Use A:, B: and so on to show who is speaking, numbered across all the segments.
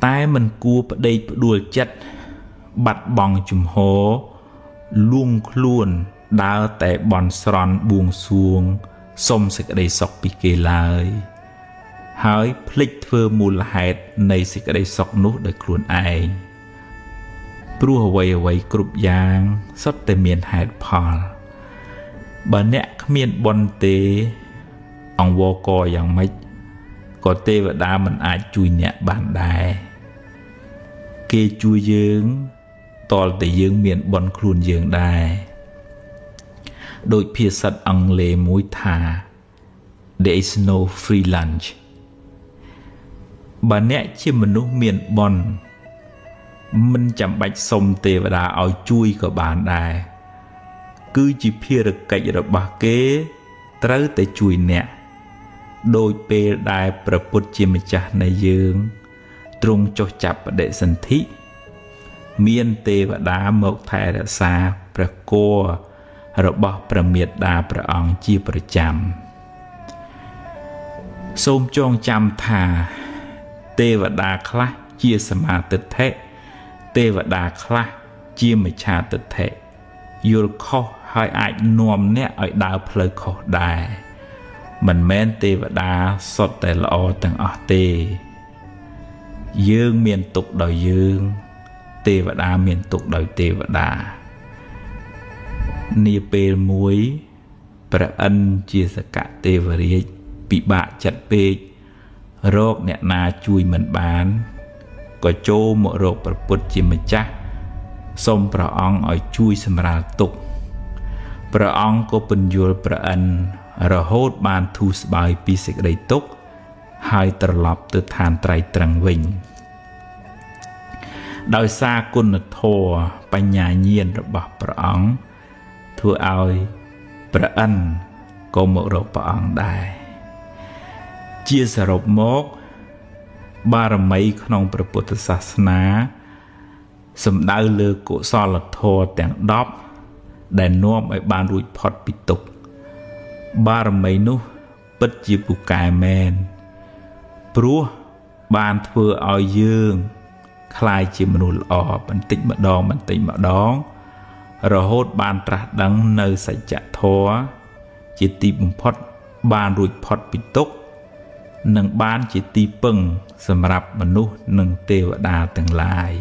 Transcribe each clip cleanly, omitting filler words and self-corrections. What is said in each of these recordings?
A: តែមិនគួរផ្ដេកផ្ដួលចិត្តបាត់បង់ជំហរលួងខ្លួនដើរតែបន់ស្រន់បួងសួងសុំសេចក្តីសុខពីគេឡើយហើយភ្លេចធ្វើមូលហេតុនៃសេចក្តីសុខនោះដោយខ្លួនឯងព្រោះអ្វីៗគ្រប់យ៉ាងសុទ្ធតែមានហេតុផលបើអ្នកគ្មានបុណ្យទេអង្វរកយ៉ាងម៉េចក៏ទេវតាមិនអាចជួយអ្នកបានដែរគេជួយយើងតលតែយើងមានបុណ្យខ្លួនយើងដែរដោយភាសាអង់គ្លេសមួយថា There is no free lunch បើអ្នកជាមនុស្សមានបុណ្យមិនចាំបាច់សុំទេវតាឲ្យជួយក៏បានដែរគឺជាភារកិច្ចរបស់គេត្រូវតែជួយអ្នកដោយពេលដែលព្រះពុទ្ធជាម្ចាស់នៃយើងទ្រង់ចុះចាប់បដិសន្ធិមានទេវតាមកថែរក្សាព្រះគោរបស់ព្រះមេត្តាព្រះអង្គជាប្រចាំសូមចងចាំថាទេវតាខ្លះជាសមាទិដ្ឋិទេវតាខ្លះជាមិច្ឆាទិដ្ឋិយល់ខុសហើយអាចនាំអ្នកឲ្យដើរផ្លូវខុសដែរមិនមែនទេវតាសុទ្ធតែល្អទាំងអស់ទេយើងមានទុក្ខដោយយើងទេវតាមានទុក្ខដោយទេវតានាពេលមួយព្រះឥន្ទជាសកទេវរាជពិបាកចិត្តពេករកអ្នកណាជួយមិនបានក៏ចូលមករកព្រះពុទ្ធជាម្ចាស់សូមព្រះអង្គឲ្យជួយសម្រាលទុក្ខព្រះអង្គក៏ពន្យល់ព្រះឥន្ទរហូតបានធូរស្បើយពីសេចក្តីទុក្ខហើយត្រឡប់ទៅឋានត្រៃត្រឹងវិញដោយសារគុណធម៌បញ្ញាញាណរបស់ព្រះអង្គធ្វើឲ្យព្រះឥន្ទក៏មករកព្រះអង្គដែរជាសរុបមកបារមីក្នុងព្រះពុទ្ធសាសនាសំដៅលើកុសលធម៌ទាំង10ដែលនាំឲ្យបានរួចផុតពីទុក្ខបារមីនោះពិតជាពូកែមែនព្រោះបានធ្វើឲ្យយើងក្លាយជាមនុស្សល្អបន្តិចម្ដងបន្តិចម្ដងរហូតបានត្រាស់ដឹងនៅសច្ចធម៌ជាទីបំផុតបានរួចផុតពីទុក្ខនិងបានជាទីពឹងសម្រាប់មនុស្សនិងទេវតាទាំងឡាយ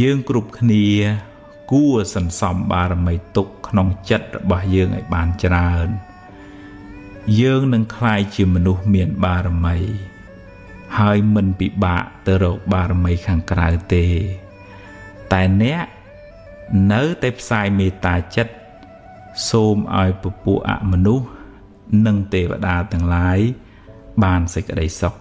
A: យើងគ្រប់គ្នាគួរសន្សំបារមីទុក្ខក្នុងចិត្តរបស់យើងឲ្យបានច្រើនយើងនឹងក្លាយជាមនុស្សមានបារមីហើយមិនពិបាកទៅរកបារមីខាងក្រៅទេតែអ្នកនៅតែផ្សាយមេត្តាចិត្តសូមឲ្យពពួកអមនុស្សនិងទេវតាទាំងឡាយបានសេចក្តីសុខ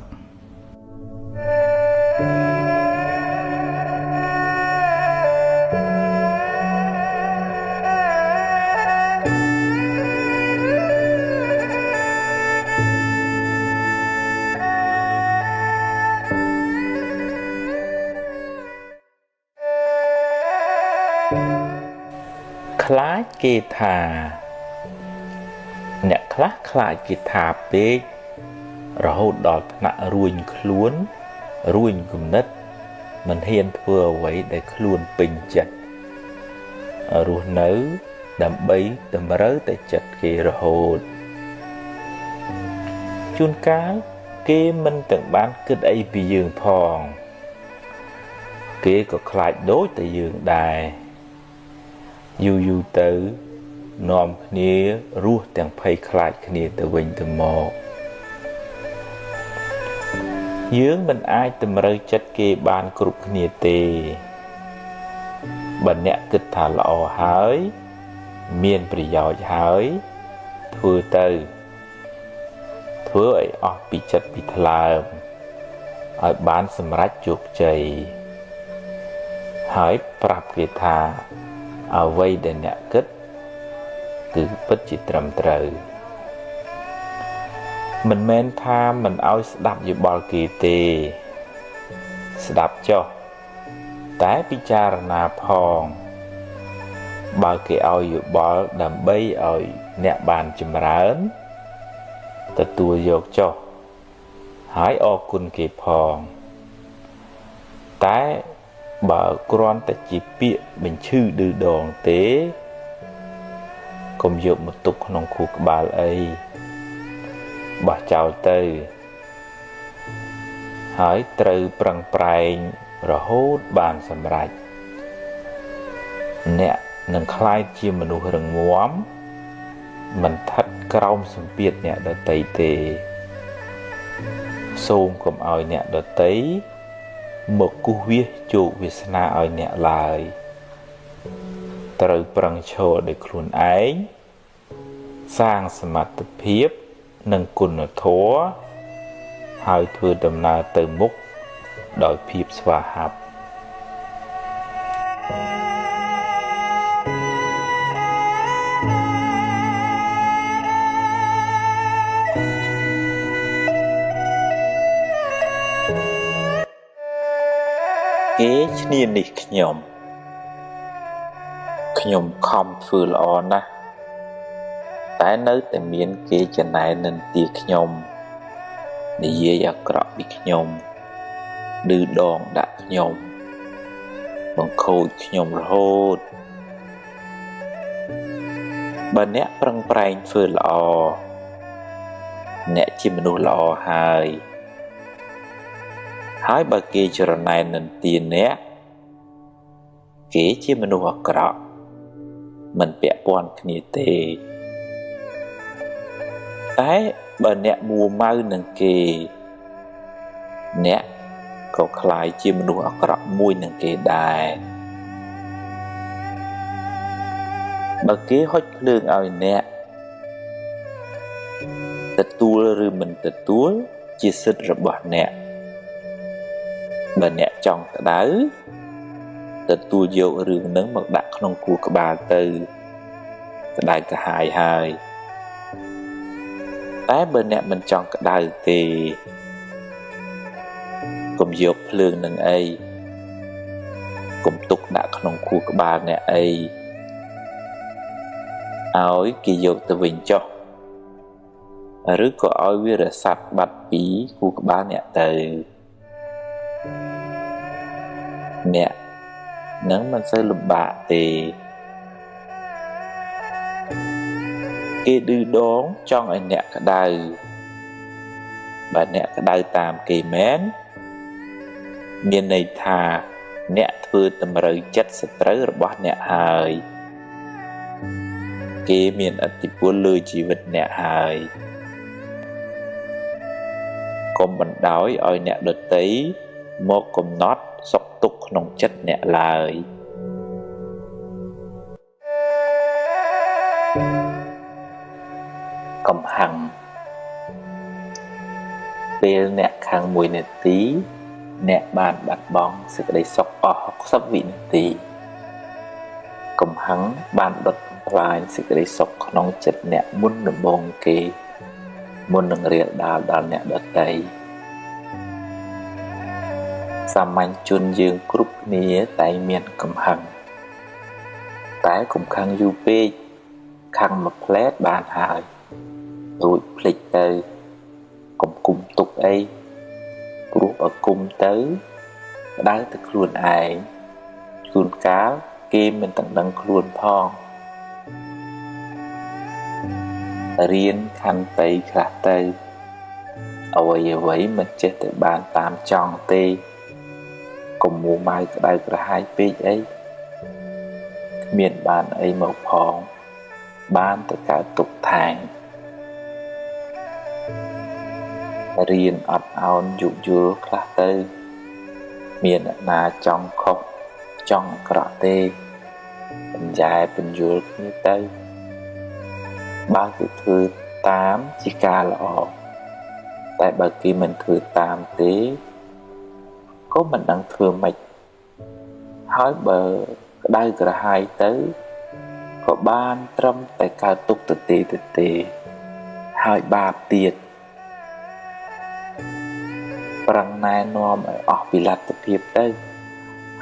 A: ខ្លាចគេថាអ្នកខ្លះខ្លាចគេថាពេករហូតដល់ថ្នាក់រួញខ្លួនរួញគំនិតមិនហ៊ានធ្វើអ្វីដែលខ្លួនពេញចិត្តរស់នៅដើម្បីតម្រូវតែចិត្តគេរហូតជួនកាលគេមិនទាំងបានគិតអីពីយើងផងគេក៏ខ្លាចដូចតែយើងដែរយូរយូរទៅនាំគ្នារស់ទាំងភ័យខ្លាចគ្នាទៅវិញទៅមកយើងមិនអាចតម្រូវចិត្តគេបានគ្រប់គ្នាទេបើអ្នកគិតថាល្អហើយមានប្រយោជន៍ហើយធ្វើទៅធ្វើឲ្យអស់ពីចិត្តពីថ្លើមឲ្យបានសម្រេចជោគជ័យហើយប្រាប់គេថាអ្វីដែលអ្នកគិតគឺពិតជាត្រឹមត្រូវមិនមែនថាមិនឲ្យស្ដាប់យោបល់គេទេស្ដាប់ចុះតែពិចារណាផងបើគេឲ្យយោបល់ដើម្បីឲ្យអ្នកបានចម្រើនទទួលយកចុះ ហើយអរគុណគេផងតែបើគ្រាន់តែជាពាក្យបញ្ឈឺឌឺដងទេកុំយកមកទុកក្នុងខួរក្បាលអីបោះចោលទៅហើយត្រូវប្រឹងប្រែងរហូតបានសម្រេចអ្នកនឹងក្លាយជាមនុស្សរឹងមាំមិនស្ថិតក្រោមសម្ពាធអ្នកដទៃទេសូមកុំឲ្យអ្នកដទៃមកគូសវាសជោគវាសនាឲ្យអ្នកឡើយត្រូវប្រឹងឈរដោយខ្លួនឯងសាងសមត្ថភាពនិងគុណធម៌ហើយធ្វើដំណើរទៅមុខដោយភាពស្វាហាប់គេឈ្នានីសខ្ញុំខ្ញុំខំធ្វើល្អណាស់តែនៅតែមានគេចំណែននិន្ទាខ្ញុំនិយាយអាក្រក់ពីខ្ញុំឌឺដងដាក់ខ្ញុំបង្ខូចខ្ញុំរហូតបើអ្នកប្រឹងប្រែងធ្វើល្អអ្នកជាមនុស្សល្អហើយហើយបើគេច្រណែននិន្ទាអ្នកគេជាមនុស្សអាក្រក់មិនពាក់ព័ន្ធគ្នាទេតែបើអ្នកមួម៉ៅនឹងគេអ្នកក៏ក្លាយជាមនុស្សអាក្រក់មួយនឹងគេដែរបើគេហុចភ្លើងឲ្យអ្នកទទួលឬមិនទទួលជាសិទ្ធិរបស់អ្នកបើអ្នកចង់ក្តៅទទួលយករឿងនឹងមកដាក់ក្នុងខួរក្បាលទៅក្តៅក្រហាយហើយតែបើអ្នកមិនចង់ក្តៅទេកុំយកភ្លើងនឹងអីកុំទុកដាក់ក្នុងខួរក្បាលអ្នកអីឲ្យគេយកទៅវិញចុះឬក៏ឲ្យវារសាត់បាត់ពីខួរក្បាលអ្នកទៅអ្នកនឹងមិនសូវលំបាកទេគេឌឺដងចង់ឲ្យអ្នកក្តៅបើអ្នកក្តៅតាមគេមែនមានន័យថាអ្នកធ្វើតម្រូវចិត្តសត្រូវរបស់អ្នកហើយគេមានឥទ្ធិពលលើជីវិតអ្នកហើយកុំបណ្ដោយឲ្យអ្នកដទៃមកកំណត់សុខទុក្ខក្នុងចិត្តអ្នកឡើយកំហឹងពេលអ្នកខឹង1នាទីអ្នកបានបាត់បង់សេចក្តីសុខអស់60វិនាទីកំហឹងបានដុតបំផ្លាញសេចក្តីសុខក្នុងចិត្តអ្នកមុនដំបូងគេមុននឹងរាលដាលដល់អ្នកដទៃសាមញ្ញជនយើងគ្រប់គ្នាតែមានកំហឹងតែកុំខឹងយូរពេកខឹងមួយផ្លែតបានហើយរួចភ្លេចទៅកុំគុំទុកអីព្រោះបើគុំទៅក្តៅទៅខ្លួនឯងជួនកាលគេមិនទាំងដឹងខ្លួនផងរៀនខន្តីខ្លះទៅអ្វីៗមិនចេះតែបានតាមចង់ទេកុំមួម៉ៅក្តៅក្រហាយពេកអីគ្មានបានអីមកផងបានតែកើតទុកថែមរៀនអត់ឱនយោគយល់ខ្លះទៅមានអ្នកណាចង់ខុសចង់អាក្រក់ទេបញ្ញែបញ្យល់គ្នាទៅបើគេធ្វើតាមជាការល្អតែបើគេមិនធ្វើតាមទេក៏មិនដឹងធ្វើម៉េចហើយបើក្តៅក្រហាយទៅក៏បានត្រឹមតែកើតទុកទៅទេហើយបាបទៀតប្រឹងណែនាំឲ្យអស់ពីលទ្ធភាពទៅ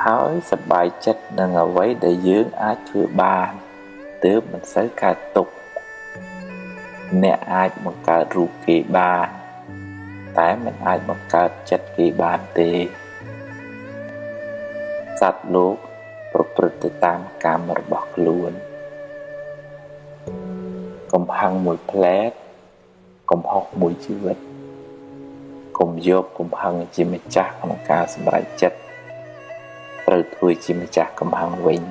A: ហើយសប្បាយចិត្តនឹងអ្វីដែលយើងអាចធ្វើបានទើបមិនសូវកើតទុកអ្នកអាចបង្កើតរូបគេបាន តែមិនអាចបង្កើតចិត្តគេបានទេសត្វលោកប្រព្រឹត្តទៅតាមកម្មរបស់ខ្លួនកំហឹងមួយផ្លែតកំហុសមួយជីវិតកុំយកកំហឹងជាម្ចាស់ក្នុងការសម្រេចចិត្តត្រូវធ្វើជាម្ចាស់កំហឹងវិញ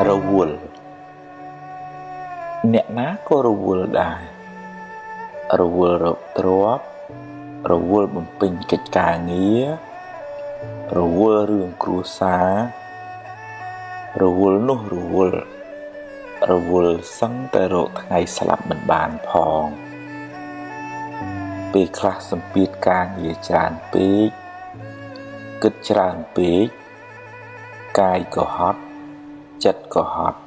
A: រវល់អ្នកណាក៏រវល់ដែររវល់រកទ្រព្យរវល់បំពេញកិច្ចការងាររវល់រឿងគ្រួសាររវល់នោះរវល់រវល់សឹងតែរកថ្ងៃស្លាប់មិនបានផងពេលខ្លះសម្ពាធការងារច្រើនពេកគិតច្រើនពេកកាយក៏ហត់ចិត្តក៏ហត់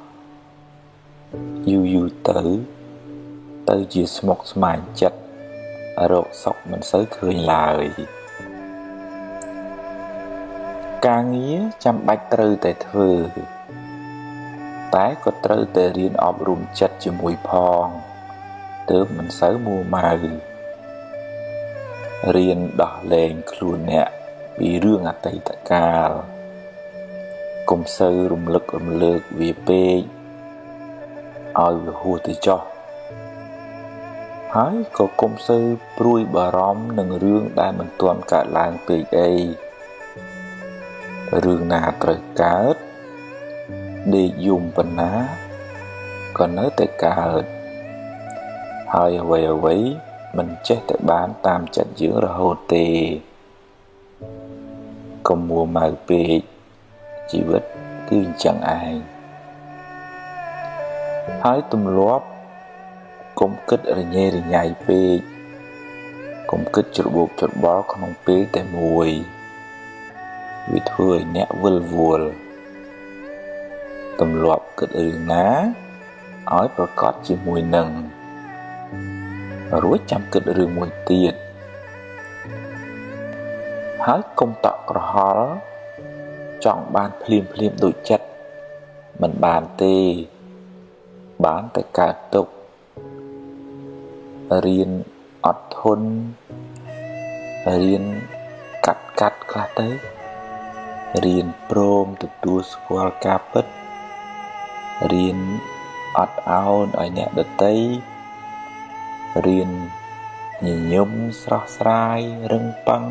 A: យូរយូរទៅទៅជាស្មុគស្មាញចិត្តរកសុខមិនសូវឃើញឡើយការងារចាំបាច់ត្រូវតែធ្វើតែក៏ត្រូវតែរៀនអប់រំចិត្តជាមួយផងទើបមិនសូវមួម៉ៅរៀនដោះលែងខ្លួនអ្នកពីរឿងអតីតកាលកុំសូវរំលឹករំលើកវាពេកឲ្យវាហួសទៅចុះហើយក៏កុំសូវព្រួយបារម្ភនឹងរឿងដែលមិនទាន់កើតឡើងពេកអីរឿងណាត្រូវកើតដេកយំប៉ុណ្ណាក៏នៅតែកើតហើយអ្វីៗមិនចេះតែបានតាមចិត្តយើងរហូតទេកុំមួម៉ៅពេកជីវិតគឺអញ្ចឹងឯងហើយទម្លាប់កុំគិតរញ៉េរញ៉ៃពេកកុំគិតច្របូកច្របល់ក្នុងពេលតែមួយវាធ្វើឲ្យអ្នកវិលវល់ទម្លាប់គិតរឿងណាឲ្យប្រកបជាមួយនឹងរួចចាំគិតរឿងមួយទៀតហើយកុំតក់ក្រហល់ចង់បានភ្លាមភ្លាមដូចចិត្តមិនបានទេបានតែកើតទុក្ខរៀនអត់ធន់រៀនកាត់កាត់ខ្លះទៅរៀនព្រមទទួលស្គាល់ការពិតរៀនអត់ឱនឲ្យអ្នកដទៃរៀនញញឹមស្រស់ស្រាយរឹងប៉ឹង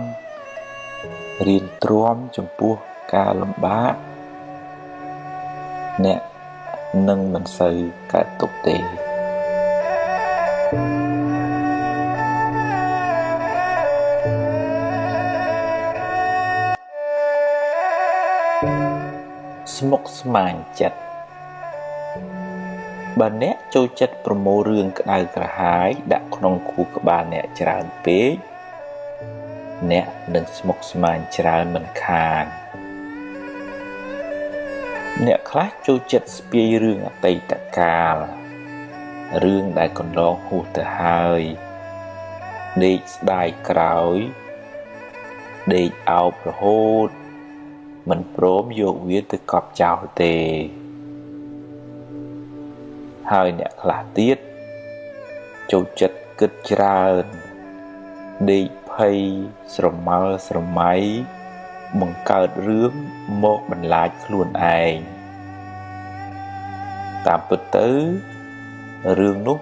A: រៀនទ្រាំចំពោះការលំបាកអ្នកនឹងមិនសូវកើតទុក្ខទេស្មុគស្មាញចិត្តបើអ្នកចូលចិត្តប្រមូលរឿងក្តៅក្រហាយដាក់ក្នុងខួរក្បាលអ្នកច្រើនពេកអ្នកនឹងស្មុគស្មាញច្រើនមិនខានអ្នកខ្លះចូលចិត្តស្ពាយរឿងអតីតកាលរឿងដែលកន្លងហួសទៅហើយដេកស្ដាយក្រោយដេកអោបរហូតមិនព្រមយកវាទៅកប់ចោលទេហើយអ្នកខ្លះទៀតចូលចិត្តគិតច្រើនដេកភ័យស្រមើស្រមៃបង្កើតរឿងមកបន្លាចខ្លួនឯងតាមពិតទៅរឿងនោះ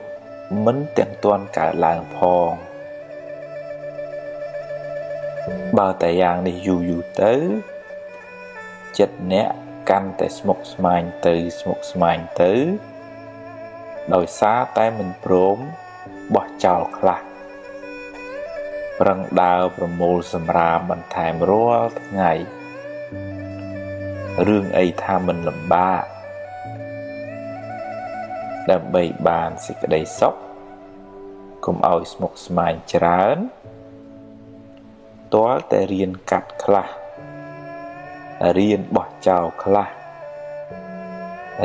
A: មិនទាំងទាន់កើតឡើងផងបើតែយ៉ាងនេះយូរយូរទៅចិត្តអ្នកកាន់តែស្មុគស្មាញទៅស្មុគស្មាញទៅដោយសារតែមិនព្រមបោះចោលខ្លះប្រឹងដើរប្រមូលសម្រាមបន្ថែមរាល់ថ្ងៃរឿងអីថាមិនលំបាកដើម្បីបានសេចក្តីសុខកុំឲ្យស្មុគស្មាញច្រើនទាល់តែរៀនកាត់ខ្លះរៀនបោះចោលខ្លះ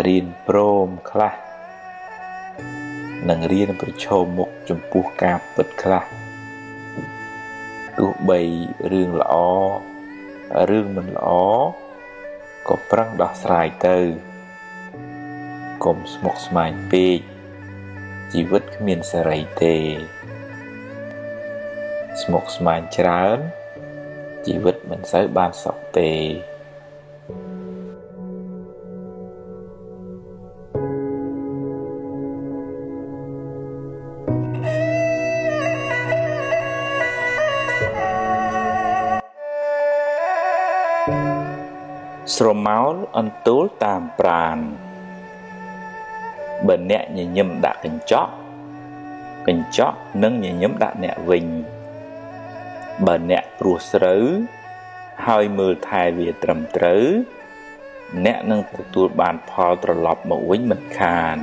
A: រៀនព្រមខ្លះនិងរៀនប្រឈមមុខចំពោះការពិតខ្លះ ទោះបីរឿងល្អរឿងមិនល្អក៏ប្រឹងដោះស្រាយទៅកុំស្មុគស្មាញពេកជីវិតគ្មានសេរីទេស្មុគស្មាញច្រើនជីវិតមិនសូវបានសុខទេស្រមោលអន្ទូលតាមប្រានបើអ្នកញញឹមដាក់កញ្ចក់កញ្ចក់នឹងញញឹមដាក់អ្នកវិញបើអ្នកព្រោះស្រូវហើយមើលថែវាត្រឹមត្រូវអ្នកនឹងទទួលបានផលត្រឡប់មកវិញមិនខាន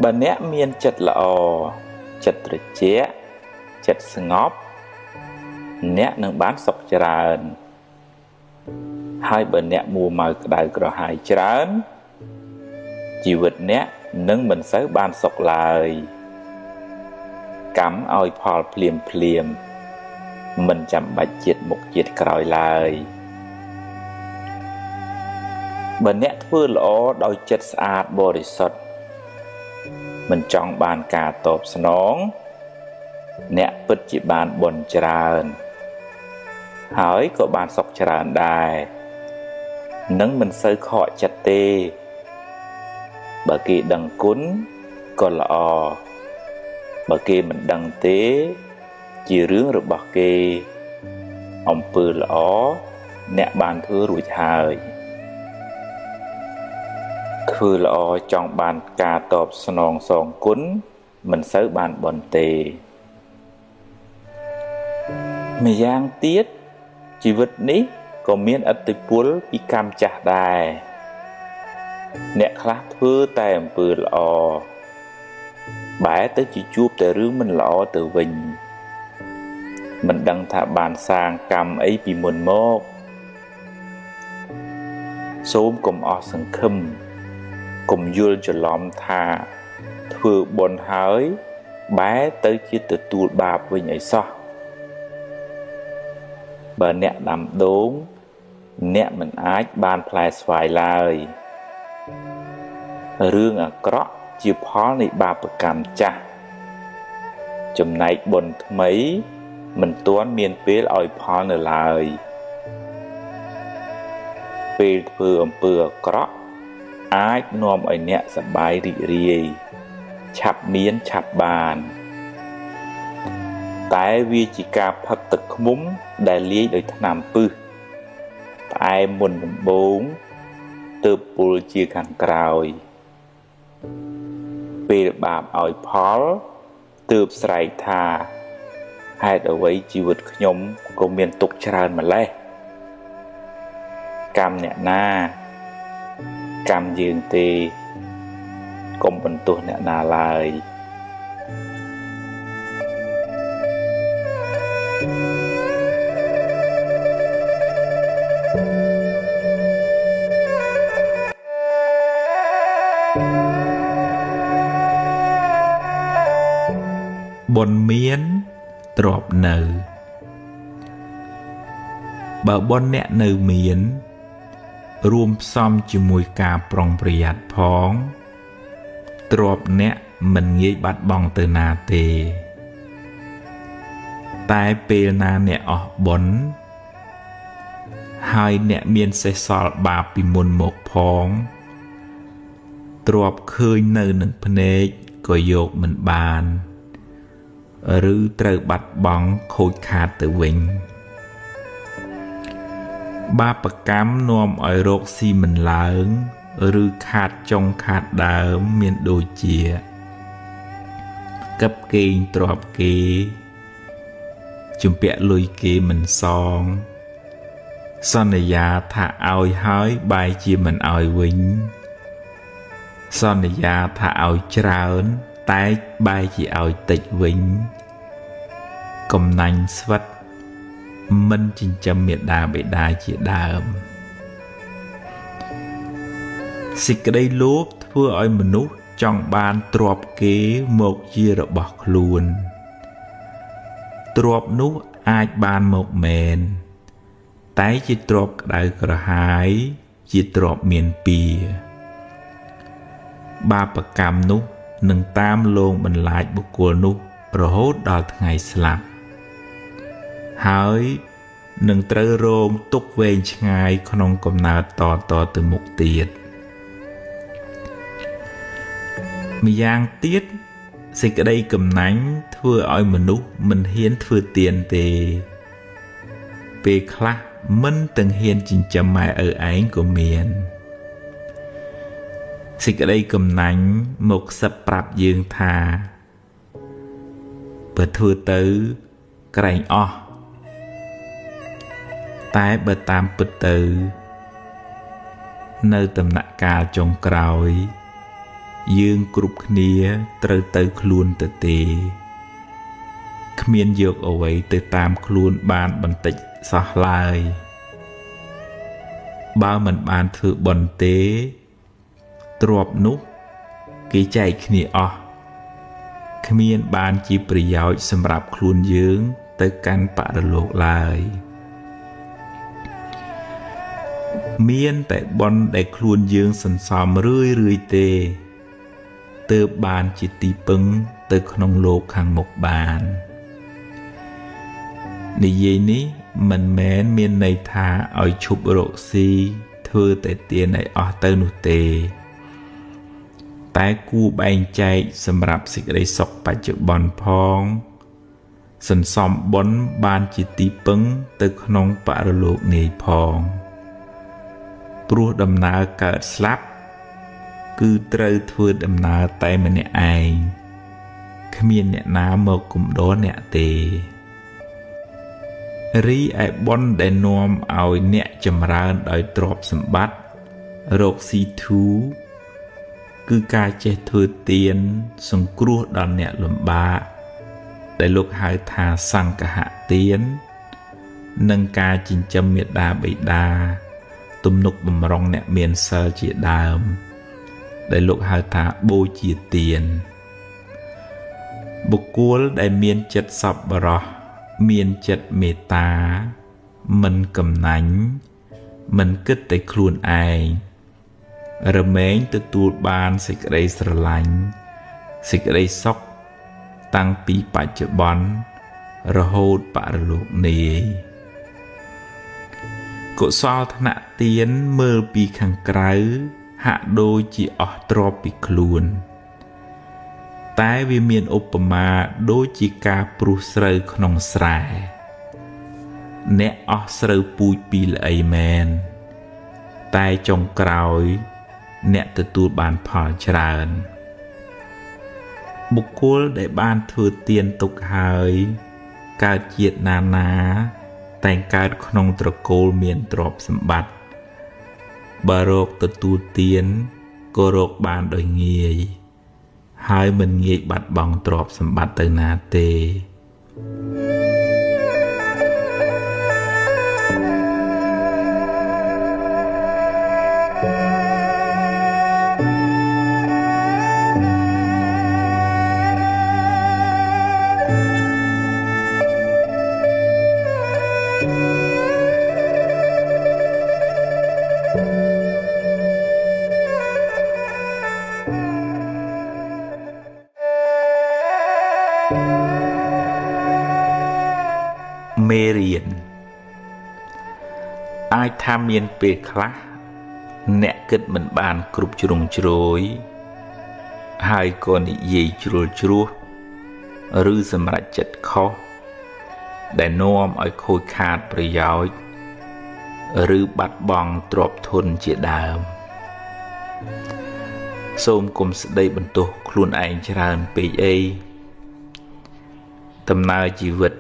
A: បើអ្នកមានចិត្តល្អចិត្តត្រជាក់ចិត្តស្ងប់អ្នកនឹងបានសុខច្រើនហើយបើអ្នកមួម៉ៅក្តៅក្រហាយច្រើនជីវិតអ្នកនឹងមិនសូវបានសុខឡើយកម្មឲ្យផលភ្លាមភ្លាមមិនចាំបាច់ជាតិមុខជាតិក្រោយឡើយបើអ្នកធ្វើល្អដោយចិត្តស្អាតបរិសុទ្ធមិនចង់បានការតបស្នងអ្នកពិតជាបានបុណ្យច្រើនហើយក៏បានសុខច្រើនដែរនឹងមិនសូវខកចិត្តទេបើគេដឹងគុណក៏ល្អបើគេមិនដឹងទេជារឿងរបស់គេអំពើល្អអ្នកបានធ្វើរួចហើយធ្វើល្អចង់បានការតបស្នងសងគុណមិនសូវបានបុណ្យទេម្យ៉ាងទៀតជីវិតនេះក៏មានឥទ្ធិពលពីកម្មចាស់ដែរអ្នកខ្លះធ្វើតែអំពើល្អបែរទៅជាជួបតែរឿងមិនល្អទៅវិញមិនដឹងថាបានសាងកម្មអីពីមុនមកសូមកុំអស់សង្ឃឹមកុំយល់ច្រឡំថាធ្វើបុណ្យហើយបែរទៅជាទទួលបាបវិញអីសោះបើអ្នកដាំដូងអ្នកមិនអាចបានផ្លែស្វាយឡើយរឿងអាក្រក់ជាផលនៃបាបកម្មចាស់ចំណែកបុណ្យថ្មីមិនទាន់មានពេលឲ្យផលនៅឡើយពេលធ្វើអំពើអាក្រក់អាចនាំឲ្យអ្នកសប្បាយរីករាយឆាប់មានឆាប់បានតែវាជាការផឹកទឹកឃ្មុំដែលលាយដោយថ្នាំពឹសផ្អែមមុនដំបូងទើបពុលជាខាងក្រោយពេលបាបឲ្យផលទើបស្រែកថាហេតុអ្វីជីវិតខ្ញុំក៏មានទុក្ខច្រើនម្ល៉េះកម្មអ្នកណាកម្មយើងទេកុំបន្ទោសអ្នកណាឡើយបុណ្យមានទ្រព្យនៅបើបុណ្យអ្នកនៅមានរួមផ្សំជាមួយការប្រុងប្រយ័ត្នផងទ្រព្យអ្នកមិនងាយបាត់បង់ទៅណាទេតែពេលណាអ្នកអស់បុណ្យហើយអ្នកមានសេះសល់បាបពីមុនមកផងទ្រព្យឃើញនៅនឹងភ្នែកក៏យកមិនបានឬត្រូវបាត់បង់ខូចខាតទៅវិញបាបកម្មនាំឲ្យរកស៊ីមិនឡើងឬខាតចុងខាតដើមមានដូចជាកឹបកេងទ្រព្យគេជំពាក់លុយគេមិនសងសន្យាថាឲ្យហើយបែរជាមិនឲ្យវិញសន្យាថាឲ្យច្រើនតែបែរជាឲ្យតិចវិញកំណាញ់ស្វិតមិនចិញ្ចឹមមាតាបិតាជាដើមសេចក្តីលោភធ្វើឲ្យមនុស្សចង់បានទ្រព្យគេមកជារបស់ខ្លួន ទ្រព្យនោះអាចបានមកមែនតែជាទ្រព្យក្តៅក្រហាយជាទ្រព្យមានពៀបាបកម្មនោះនឹងតាមលងបន្លាចបុគ្គលនោះរហូតដល់ថ្ងៃស្លាប់ហើយនឹងត្រូវរងទុក្ខវែងឆ្ងាយក្នុងកំណើតតតទៅមុខទៀតម្យ៉ាងទៀតសេចក្តីកំណាញ់ធ្វើឲ្យមនុស្សមិនហ៊ានធ្វើទានទេពេលខ្លះមិនទាំងហ៊ានចិញ្ចឹមម៉ែឪឯងក៏មានសេចក្តីកំណាញ់មកខ្សឹបប្រាប់យើងថាបើធ្វើទៅក្រែងអស់តែបើតាមពិតទៅនៅដំណាក់កាលចុងក្រោយយើងគ្រប់គ្នាត្រូវទៅខ្លួនទៅទេគ្មានយកអ្វីទៅតាមខ្លួនបានបន្តិចសោះឡើយបើមិនបានធ្វើបុណ្យទេទ្រព្យនោះគេចែកគ្នាអស់គ្មានបានជាប្រយោជន៍សម្រាប់ខ្លួនយើងទៅកាន់បរលោកឡើយមានតែបុណ្យដែលខ្លួនយើងសន្សំរឿយៗទេទើបបានជាទីពឹងទៅក្នុងលោកខាងមុខបាននិយាយនេះមិនមែនមានន័យថាឲ្យឈប់រកស៊ីធ្វើតែទានឲ្យអស់ទៅនោះទេតែគួរបែងចែកសម្រាប់សេចក្តីសុខបច្ចុប្បន្នផងសន្សំបុណ្យបានជាទីពឹងទៅក្នុងបរលោកនាយផងព្រោះដំណើរកើតស្លាប់គឺត្រូវធ្វើដំណើរតែម្នាក់ឯងគ្មានអ្នកណាមកគំដរអ្នកទេរីឯបុណ្យដែលនាំឲ្យអ្នកចម្រើនដោយទ្រព្យសម្បត្តិរកស៊ីធូរគឺការចេះធ្វើទានសង្គ្រោះដល់អ្នកលំបាកដែលលោកហៅថាសង្ឃហទាននិងការចិញ្ចឹមមាតាបិតាទំនុកបំរុងអ្នកមានសិលជាដើមដែលលោកហៅថាបូជាទានបុគ្គលដែលមានចិត្តសប្បុរសមានចិត្តមេត្តាមិនកំណាញ់មិនគិតតែខ្លួនឯងរមែងទទួលបានសេចក្តីស្រឡាញ់សេចក្តីសុខតាំងពីបច្ចុប្បន្នរហូតបរលោកនាយកុសលថ្នាក់ទានមើលពីខាងក្រៅហាក់ដូចជាអស់ទ្រព្យពីខ្លួនតែវាមានឧបមាដូចជាការព្រុសស្រូវក្នុងស្រែអ្នកអស់ស្រូវពូជពីល្អីមែនតែចុងក្រោយអ្នកទទួលបានផលច្រើនបុគ្គលដែលបានធ្វើទានទុកហើយកើតជាតិណាណាតែងកើតក្នុងត្រកូលមានទ្រព្យសម្បត្តិបើរកទទួលទានក៏រកបានដោយងាយហើយមិនងាយបាត់បង់ទ្រព្យសម្បត្តិទៅណាទេមេរៀនអាចថាមានពេលខ្លះអ្នកគិតមិនបានគ្រប់ជ្រុងជ្រោយហើយក៏និយាយជ្រុលជ្រួសឬសម្រេចចិត្តខុសដែលនាំឲ្យខូចខាតប្រយោជន៍ឬបាត់បង់ទ្រព្យធនជាដើមសូមគុំស្ដីបន្ទោសខ្លួនឯងច្រើនពេកអីដំណើរជីវិត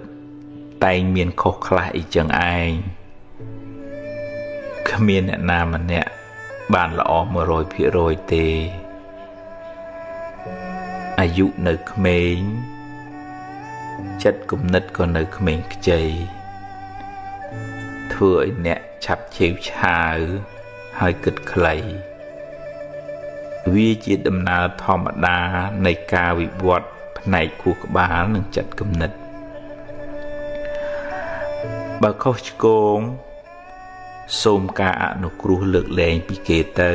A: តែងមានខុសខ្លះអីចឹងឯងគ្មានអ្នកណាម្នាក់បានល្អ 100% ទេអាយុនៅក្មេងចិត្តគំនិតក៏នៅក្មេងខ្ចីធ្វើឲ្យអ្នកឆាប់ឆេវឆាវហើយគិតខ្លីវាជាដំណើរធម្មតានៃការវិវត្តផ្នែកខួរក្បាលនិងចិត្តគំនិត បើខុសឆ្គងសូមការអនុគ្រោះលើកលែងពីគេទៅ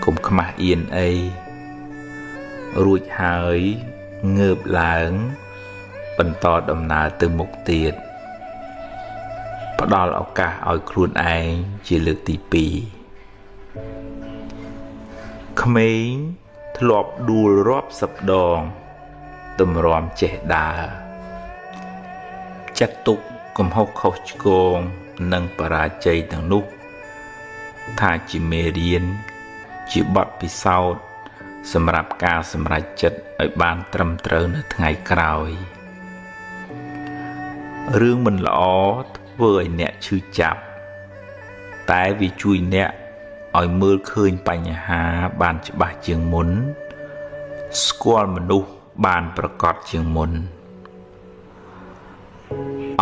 A: កុំខ្មាស់អៀនអីរួចហើយងើបឡើងបន្តដំណើរទៅមុខទៀតផ្ដល់ឱកាសឲ្យខ្លួនឯងជាលើកទី2ក្មេងធ្លាប់ដួលរាប់សិបដងទម្រាំចេះដើរចាត់ទុកកំហុសខុសឆ្គងនិងបរាជ័យទាំងនោះថាជាមេរៀនជាបទពិសោធន៍សម្រាប់ការសម្រេចចិត្តឲ្យបានត្រឹមត្រូវនៅថ្ងៃក្រោយរឿងមិនល្អធ្វើឲ្យអ្នកឈឺចាប់តែវាជួយអ្នកឲ្យមើលឃើញបញ្ហាបានច្បាស់ជាងមុនស្គាល់មនុស្សបានប្រកបជាងមុន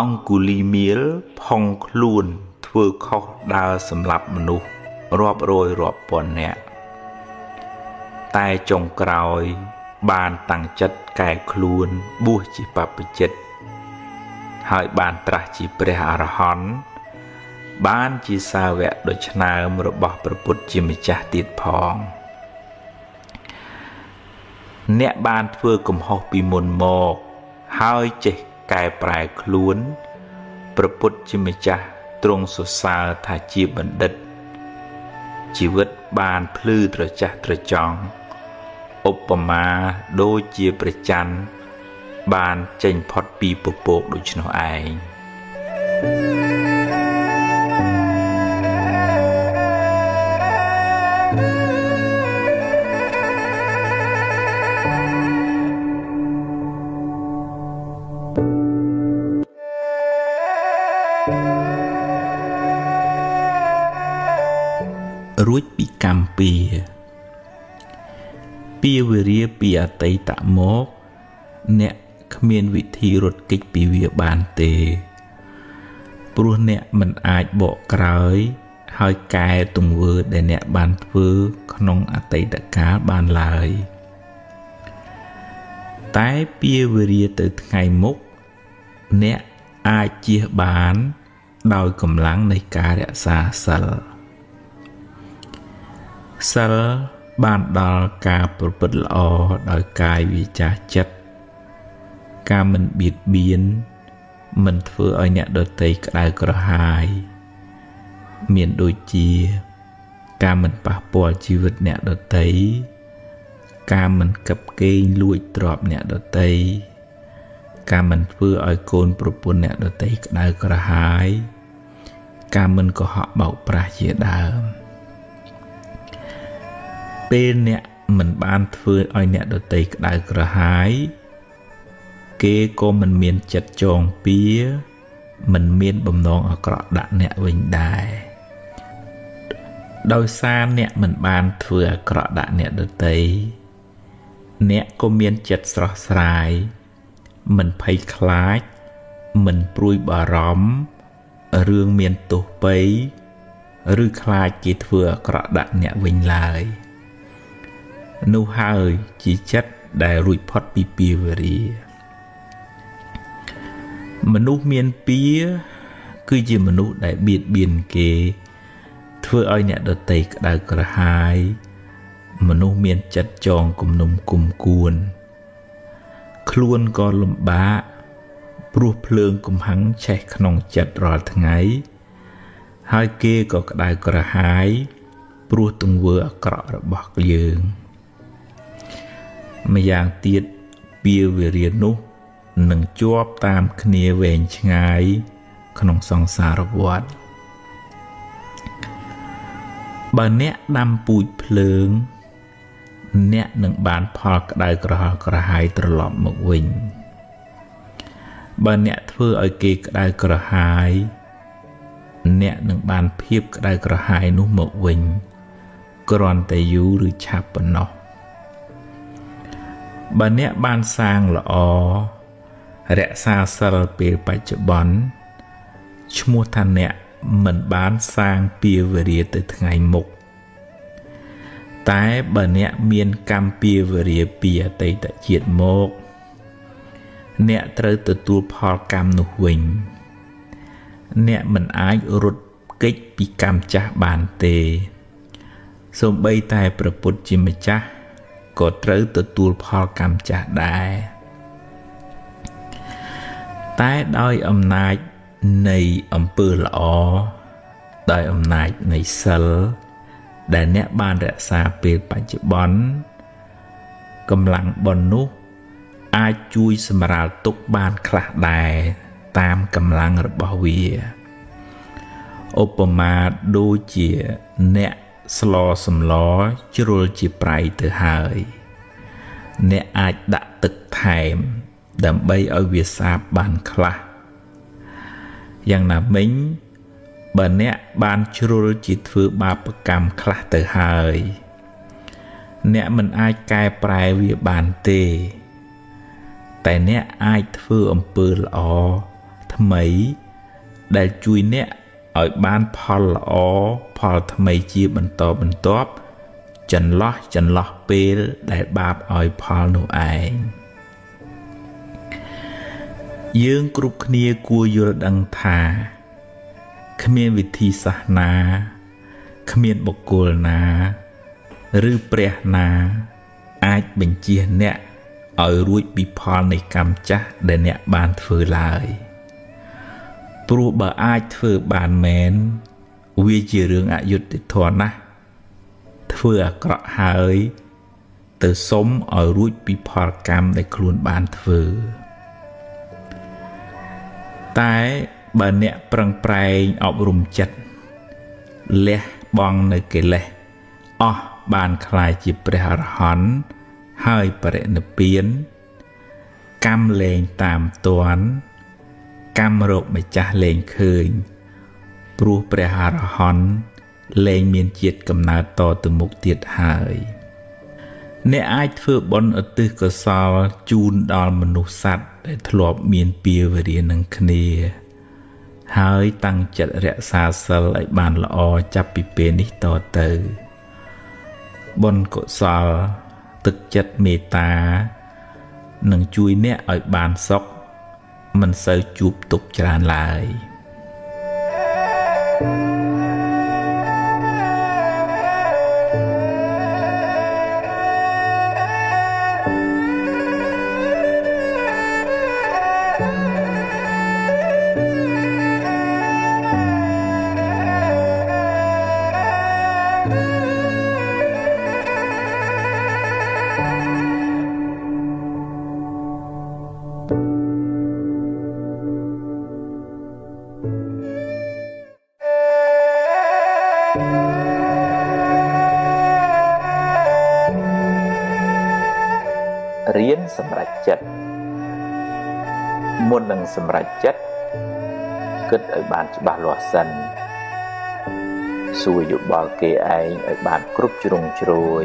A: អង្គុលីមៀលផុងខ្លួនធ្វើខុសដើរសម្លាប់មនុស្សរាប់រយរាប់ពាន់នាក់តែចុងក្រោយបានតាំងចិត្តកែខ្លួនបួសជាបព្វជិតហើយបានត្រាស់ជាព្រះអរហន្តបានជាសាវកដ៏ឆ្នើមរបស់ព្រះពុទ្ធជាម្ចាស់ទៀតផងអ្នកបានធ្វើកំហុសពីមុនមកហើយចេះកែប្រែខ្លួនព្រះពុទ្ធជាម្ចាស់ទ្រង់សរសើរថាជាបណ្ឌិតជីវិតបានភ្លឺត្រចះត្រចង់ឧបមាដូចជាព្រះច័ន្ទបានចេញផុតពីពពកដូច្នោះឯងរួចពីកម្មពៀពីវេរាពីអតីតមកអ្នកគ្មានវិធីរត់គេចពីវាបានទេព្រោះអ្នកមិនអាចបកក្រោយហើយកែទង្វើដែលអ្នកបានធ្វើក្នុងអតីតកាលបានឡើយតែពីវេរាទៅថ្ងៃមុខអ្នកអាចជៀសបានដោយកម្លាំងនៃការរក្សាសិលសិលបានដល់ការប្រព្រឹត្តល្អដោយកាយវាចាចិត្តការមិនបៀតបៀនមិនធ្វើឲ្យអ្នកដទៃក្តៅក្រហាយមានដូចជាការមិនប៉ះពាល់ជីវិតអ្នកដទៃការមិនកឹបកេងលួចទ្រព្យអ្នកដទៃការមិនធ្វើឲ្យកូនប្រពន្ធអ្នកដទៃក្តៅក្រហាយការមិនកុហកបោកប្រាស់ជាដើមពេលអ្នកមិនបានធ្វើឲ្យអ្នកដទៃក្តៅក្រហាយគេក៏មិនមានចិត្តចងពៀមិនមានបំណងអាក្រក់ដាក់អ្នកវិញដែរដោយសារអ្នកមិនបានធ្វើអាក្រក់ដាក់អ្នកដទៃអ្នកក៏មានចិត្តស្រស់ស្រាយមិនភ័យខ្លាចមិនព្រួយបារម្ភរឿងមានទោសពៃឬខ្លាចគេធ្វើអាក្រក់ដាក់អ្នកវិញឡើយនោះហើយជាចិត្តដែលរួចផុតពីពៀវរាមនុស្សមានពៀគឺជាមនុស្សដែលបៀតបៀនគេធ្វើឲ្យអ្នកដទៃក្តៅក្រហាយមនុស្សមានចិត្តចងគំនុំគុំគួនខ្លួនក៏លំបាកព្រោះភ្លើងកំហឹងឆេះក្នុងចិត្តរាល់ថ្ងៃហើយគេក៏ក្តៅក្រហាយព្រោះទង្វើអាក្រក់របស់យើងម្យ៉ាងទៀតពៀវរានោះនឹងជាប់តាមគ្នាវែងឆ្ងាយក្នុងសង្សារវដ្តបើអ្នកដាំពូជភ្លើងអ្នកនឹងបានផលក្តៅក្រហល់ក្រហាយត្រឡប់មកវិញបើអ្នកធ្វើឲ្យគេក្តៅក្រហាយអ្នកនឹងបានភាពក្តៅក្រហាយនោះមកវិញគ្រាន់តែយូរឬឆាប់ប៉ុណ្ណោះបើអ្នកបានសាងល្អរក្សាសិលពេលបច្ចុប្បន្នឈ្មោះថាអ្នកមិនបានសាងពៀវរាទៅថ្ងៃមុខតែបើអ្នកមានកម្មពៀវរាពីអតីតជាតិមក អ្នកត្រូវទទួលផលកម្មនោះវិញអ្នកមិនអាចរត់គេចពីកម្មចាស់បានទេសូម្បីតែព្រះពុទ្ធជាម្ចាស់ក៏ត្រូវទទួលផលកម្មចាស់ដែរតែដោយអំណាចនៃអំពើល្អដោយអំណាចនៃសិលដែលអ្នកបានរក្សាពេលបច្ចុប្បន្នកម្លាំងបុណ្យនោះអាចជួយសម្រាលទុក្ខបានខ្លះដែរតាមកម្លាំងរបស់វាឧបមាដូចជាអ្នកស្លសម្លជ្រុលជាប្រៃទៅហើយអ្នកអាចដាក់ទឹកថែមដើម្បីឲ្យវាសាបបានខ្លះយ៉ាងណាមិញបើអ្នកបានជ្រុលជាធ្វើបាបកម្មខ្លះទៅហើយអ្នកមិនអាចកែប្រែវាបានទេតែអ្នកអាចធ្វើអំពើល្អថ្មីដែលជួយអ្នកឲ្យបានផលល្អផលថ្មីជាបន្តបន្ទាប់ចន្លោះពេលដែលបាបឲ្យផលនោះឯងយើងគ្រប់គ្នាគួរយល់ដឹងថាគ្មានវិធីសាស្ត្រណាគ្មានបុគ្គលណាឬព្រះណាអាចបញ្ចៀសអ្នកឲ្យរួចពីផលនៃកម្មចាស់ដែលអ្នកបានធ្វើឡើយព្រោះបើអាចធ្វើបានមែនវាជារឿងអយុត្តិធម៌ណាស់ធ្វើអាក្រក់ហើយទៅសុំឲ្យរួចពីផលកម្មដែលខ្លួនបានធ្វើតែបើអ្នកប្រឹងប្រែងអប់រំចិត្តលះបង់នៅកិលេសអស់បានក្លាយជាព្រះអរហន្តហើយបរិនិព្វានកម្មលែងតាមទាន់កម្មរកម្ចាស់លែងឃើញព្រោះព្រះអរហន្តលែងមានជាតិកំណើតតទៅមុខទៀតហើយអ្នកអាចធ្វើបុណ្យឧទ្ទិសកុសលជូនដល់មនុស្សសត្វដែលធ្លាប់មានពៀវរានឹងគ្នាហើយតាំងចិត្តរក្សាសិលឲ្យបានល្អចាប់ពីពេលនេះតទៅបុណ្យកុសលទឹកចិត្តមេត្តានឹងជួយអ្នកឲ្យបានសុខមិនសូវជួបទុក្ខច្រើនឡើយរៀនសម្រេចចិត្តមុននឹងសម្រេចចិត្តគិតឲ្យបានច្បាស់លាស់សិនសួរយោបល់គេឯងឲ្យបានគ្រប់ជ្រុងជ្រោយ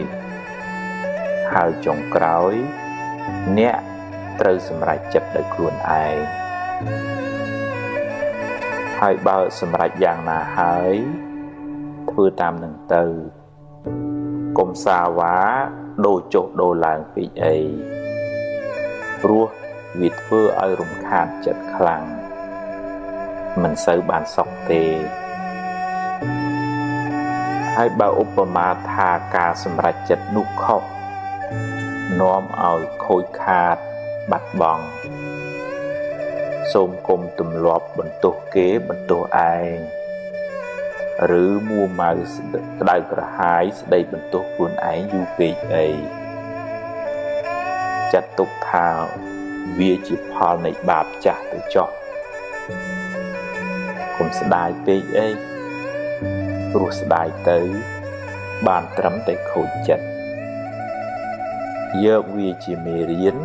A: ហើយចុងក្រោយអ្នកត្រូវសម្រេចចិត្តដោយខ្លួនឯងហើយបើសម្រេចយ៉ាងណាហើយធ្វើតាមនឹងទៅកុំសាវ៉ាដូរចុះដូរឡើងពេកអីព្រោះវាធ្វើឲ្យរំខានចិត្តខ្លាំងមិនសូវបានសុខទេហើយបើឧបមាថាការសម្រេចចិត្តនោះខុសនាំឲ្យខូចខាតបាត់បង់សូមគុំទម្លាប់បន្ទោសគេបន្ទោសឯងឬមួម៉ៅក្តៅក្រហាយស្ដីបន្ទោសខ្លួនឯងយូរពេកអីចាត់ទុកថាវាជាផលនៃបាបចាស់ទៅចុះកុំស្ដាយពេកអីព្រោះស្ដាយទៅបានត្រឹមតែខូចចិត្តយកវាជាមេរៀន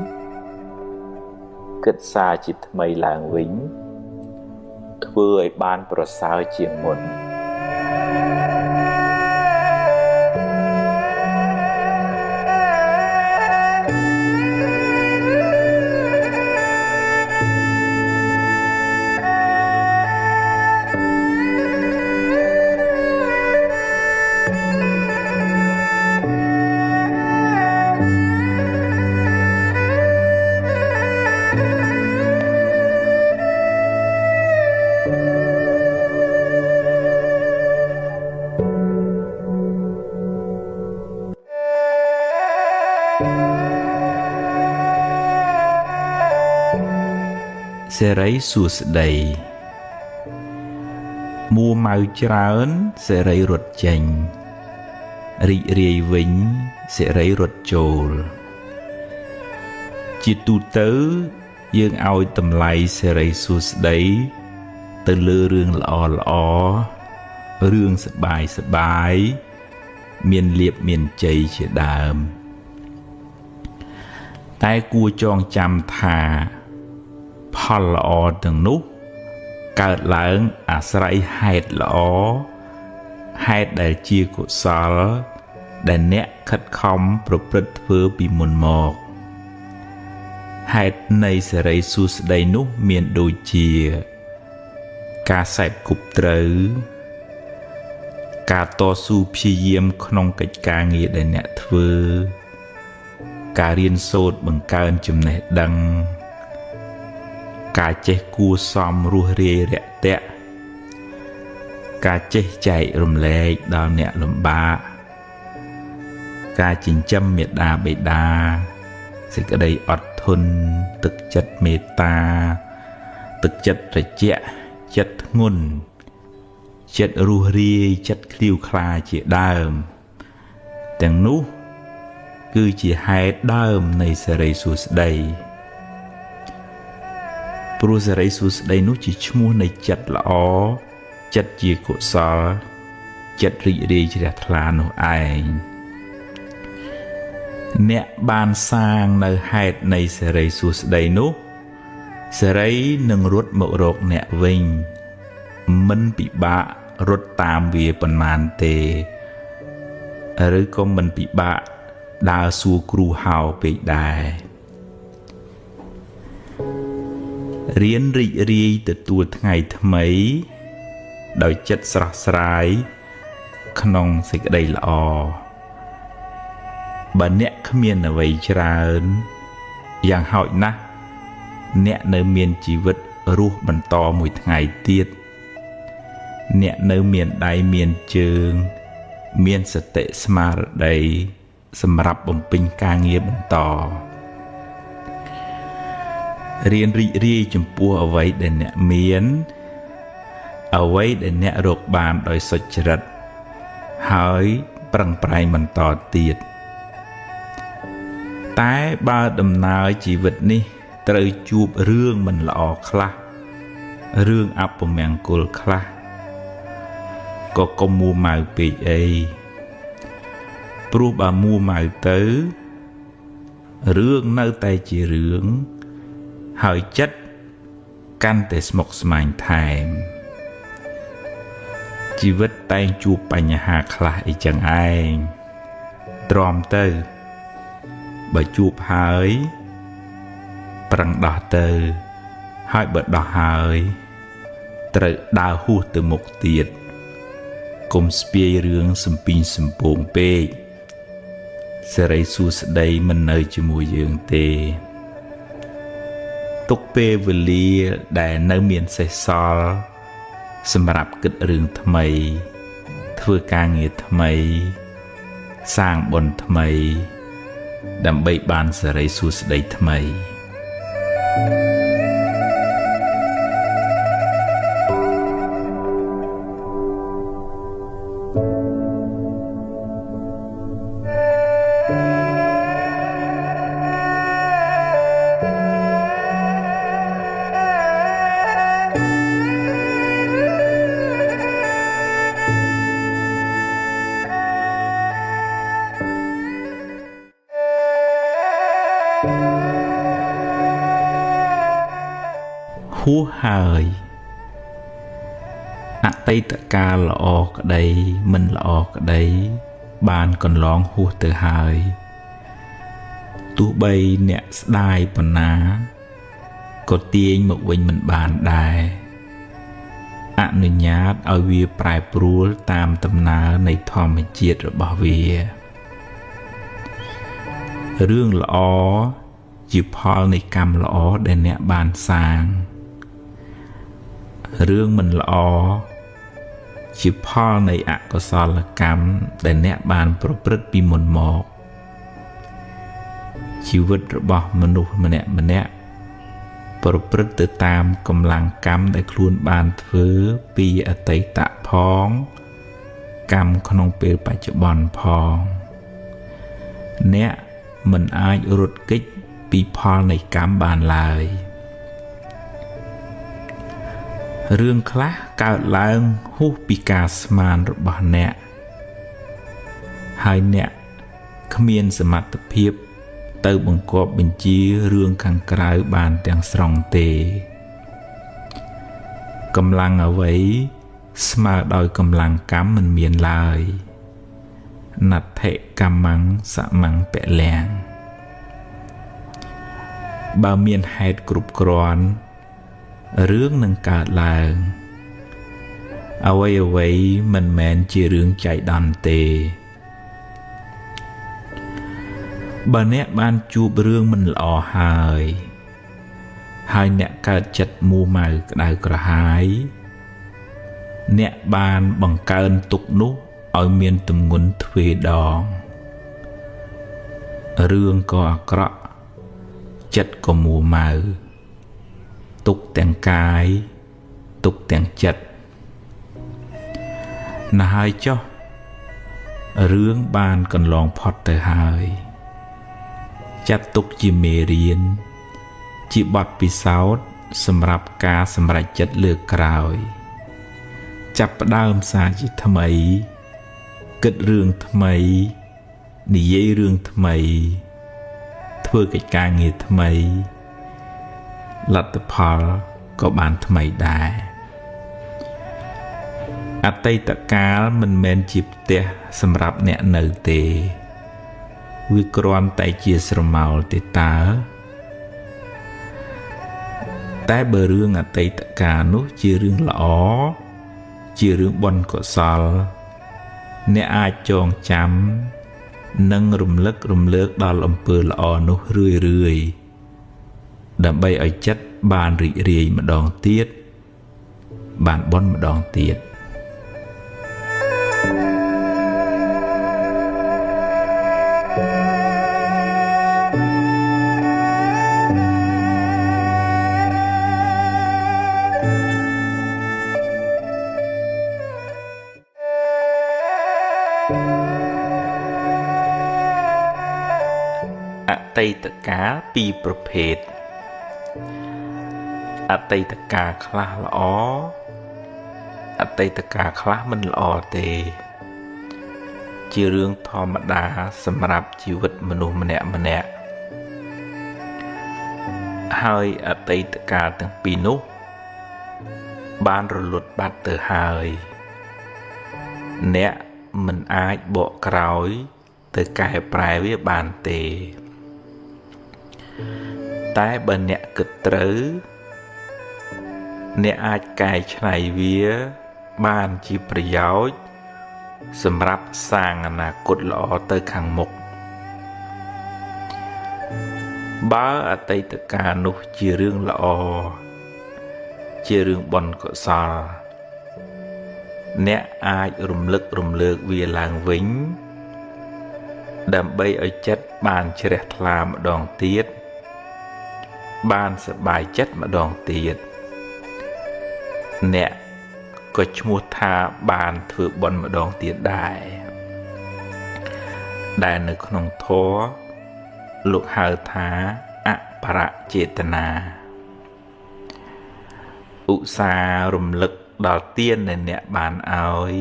A: គិតសារជាថ្មីឡើងវិញធ្វើឲ្យបានប្រសើរជាងមុន សិរីសួស្តីមួម៉ៅច្រើនសិរីរត់ចេញរីករាយវិញសិរីរត់ចូលជាទូទៅយើងឲ្យតម្លៃសិរីសួស្តីទៅលើរឿងល្អល្អរឿងសប្បាយសប្បាយមានលាភមានជ័យជាដើមតែគួរចងចាំថាផលល្អទាំងនោះកើតឡើងអាស្រ័យហេតុល្អហេតុដែលជាកុសលដែលអ្នកខិតខំប្រព្រឹត្តធ្វើពីមុនមកហេតុនៃសិរីសួស្តីនោះមានដូចជាការសេពគប់ត្រូវការតស៊ូព្យាយាមក្នុងកិច្ចការងារដែលអ្នកធ្វើការរៀនសូត្របង្កើនចំណេះដឹងការចេះគួសមរស់រាយរាក់ទាក់ការចេះចែករំលែកដល់អ្នកលំបាកការចិញ្ចឹមមេដាបេដាសេចក្តីអត់ធន់ទឹកចិត្តមេត្តាទឹកចិត្តត្រជាក់ចិត្តធ្ងន់ចិត្តរស់រាយចិត្តឃ្លាវខ្លាជាដើមទាំងនោះគឺជាហេតុដើមនៃសិរីសួស្តីព្រោះសិរីសួស្តីនោះជាឈ្មោះនៃចិត្តល្អចិត្តជាកុសលចិត្តរីករាយជ្រះថ្លានោះឯងអ្នកបានសាងនៅហេតុនៃសិរីសួស្តីនោះសិរីនឹងរត់មករកអ្នកវិញមិនពិបាករត់តាមវាប៉ុន្មានទេឬក៏មិនពិបាកដើរសួរគ្រូហៅពេកដែររៀនរីករាយទទួលថ្ងៃថ្មីដោយចិត្តស្រស់ស្រាយក្នុងសេចក្តីល្អបើអ្នកគ្មានអ្វីច្រើនយ៉ាងហោចណាស់អ្នកនៅមានជីវិតរស់បន្តមួយថ្ងៃទៀតអ្នកនៅមានដៃមានជើងមានសតិស្មារតីសម្រាប់បំពេញការងារបន្តរៀនរីករាយចំពោះអ្វីដែលអ្នកមានអ្វីដែលអ្នករកបានដោយសុចរិតហើយប្រឹងប្រែងបន្តទៀតតែបើដំណើរជីវិតនេះត្រូវជួបរឿងមិនល្អខ្លះរឿងអពមង្គលខ្លះក៏កុំមួម៉ៅពេកអីព្រោះបើមួម៉ៅទៅរឿងនៅតែជារឿងហើយចិត្តកាន់តែស្មុគស្មាញថែមជីវិតតែងជួបបញ្ហាខ្លះអីចឹងឯងទ្រាំទៅបើជួបហើយប្រឹងដោះទៅហើយបើដោះហើយត្រូវដើរហួសទៅមុខទៀតកុំស្ពាយរឿងសំពីងសំពងពេកសិរីសួស្តីមិននៅជាមួយយើងទេទុកពេលវេលាដែលនៅមានសេសសល់សម្រាប់គិតរឿងថ្មីធ្វើការងារថ្មីសាងបុណ្យថ្មីដើម្បីបានសិរីសួស្តីថ្មីហួសហើយអតីតកាលល្អក្តីមិនល្អក្តីបានកន្លងហួសទៅហើយទោះបីអ្នកស្ដាយប៉ុណ្ណាក៏ទាញមកវិញមិនបានដែរអនុញ្ញាតឲ្យវាប្រែប្រួលតាមដំណើរនៃធម្មជាតិរបស់វារឿងល្អជាផលនៃកម្មល្អដែលអ្នកបានសាងរឿងមិនល្អជាផលនៃអកុសលកម្មដែលអ្នកបានប្រព្រឹត្តពីមុនមកជីវិតរបស់មនុស្សម្នាក់ៗ ប្រព្រឹត្តទៅតាមកម្លាំងកម្មដែលខ្លួនបានធ្វើពីអតីតផងកម្មក្នុងពេលបច្ចុប្បន្នផងអ្នកមិនអាចរត់គេចពីផលនៃកម្មបានឡើយរឿងខ្លះកើតឡើងហួសពីការស្មានរបស់អ្នកហើយអ្នកគ្មានសមត្ថភាពទៅបង្គាប់បញ្ជារឿងខាងក្រៅបានទាំងស្រុងទេកម្លាំងអ្វីស្មើដោយកម្លាំងកម្មមិនមានឡើយណដ្ឋិកម្មੰសមੰពលំបើមានហេតុគ្រប់គ្រាន់រឿងនឹងកើតឡើងអ្វីៗមិនមែនជារឿងចៃដន្យទេបើអ្នកបានជួបរឿងមិនល្អហើយហើយអ្នកកើតចិត្តមួម៉ៅក្តៅក្រហាយអ្នកបានបង្កើនទុក្ខនោះឲ្យមានទម្ងន់ទ្វេដងរឿងក៏អាក្រក់ចិត្តក៏មួម៉ៅទុក្ខទាំងកាយទុក្ខទាំងចិត្តណាស់ហើយចុះរឿងបានកន្លងផុតទៅហើយចាត់ទុកជាមេរៀនជាបទពិសោធន៍សម្រាប់ការសម្រេចចិត្តលើកក្រោយចាប់ផ្ដើមសារជាថ្មីគិតរឿងថ្មីនិយាយរឿងថ្មីធ្វើកិច្ចការងារថ្មីលទ្ធផលក៏បានថ្មីដែរអតីតកាលមិនមែនជាផ្ទះសម្រាប់អ្នកនៅទេវាគ្រាន់តែជាស្រមោលទេតើតែបើរឿងអតីតកាលនោះជារឿងល្អជារឿងបុណ្យកុសលអ្នកអាចចងចាំនិងរំលឹករំលើកដល់អំពើល្អនោះរឿយៗដើម្បីឲ្យចិត្តបានរីករាយម្ដងទៀតបានបុណ្យម្ដងទៀតអតីតកាលពីរប្រភេទអតីតកាលខ្លះល្អអតីតកាលខ្លះមិនល្អទេជារឿងធម្មតាសម្រាប់ជីវិតមនុស្សម្នាក់ម្នាក់ហើយអតីតកាលទាំងពីរនោះបានរលត់បាត់ទៅហើយអ្នកមិនអាចបកក្រោយទៅកែប្រែវាបានទេតែបើអ្នកគិតត្រូវអ្នកអាចកែច្នៃវាបានជាប្រយោជន៍សម្រាប់សាងអនាគតល្អទៅខាងមុខបើអតីតកាលនោះជារឿងល្អជារឿងបុណ្យកុសលអ្នកអាចរំលឹករំលើកវាឡើងវិញដើម្បីឲ្យចិត្តបានជ្រះថ្លាម្ដងទៀតបានសប្បាយចិត្តម្ដងទៀតអ្នកក៏ឈ្មោះថាបានធ្វើបុណ្យម្ដងទៀតដែរដែលនៅក្នុងធម៌លោកហៅថាអបរចេតនាឧស្សាហ៍រំលឹកដល់ទានដែលអ្នកបានឲ្យ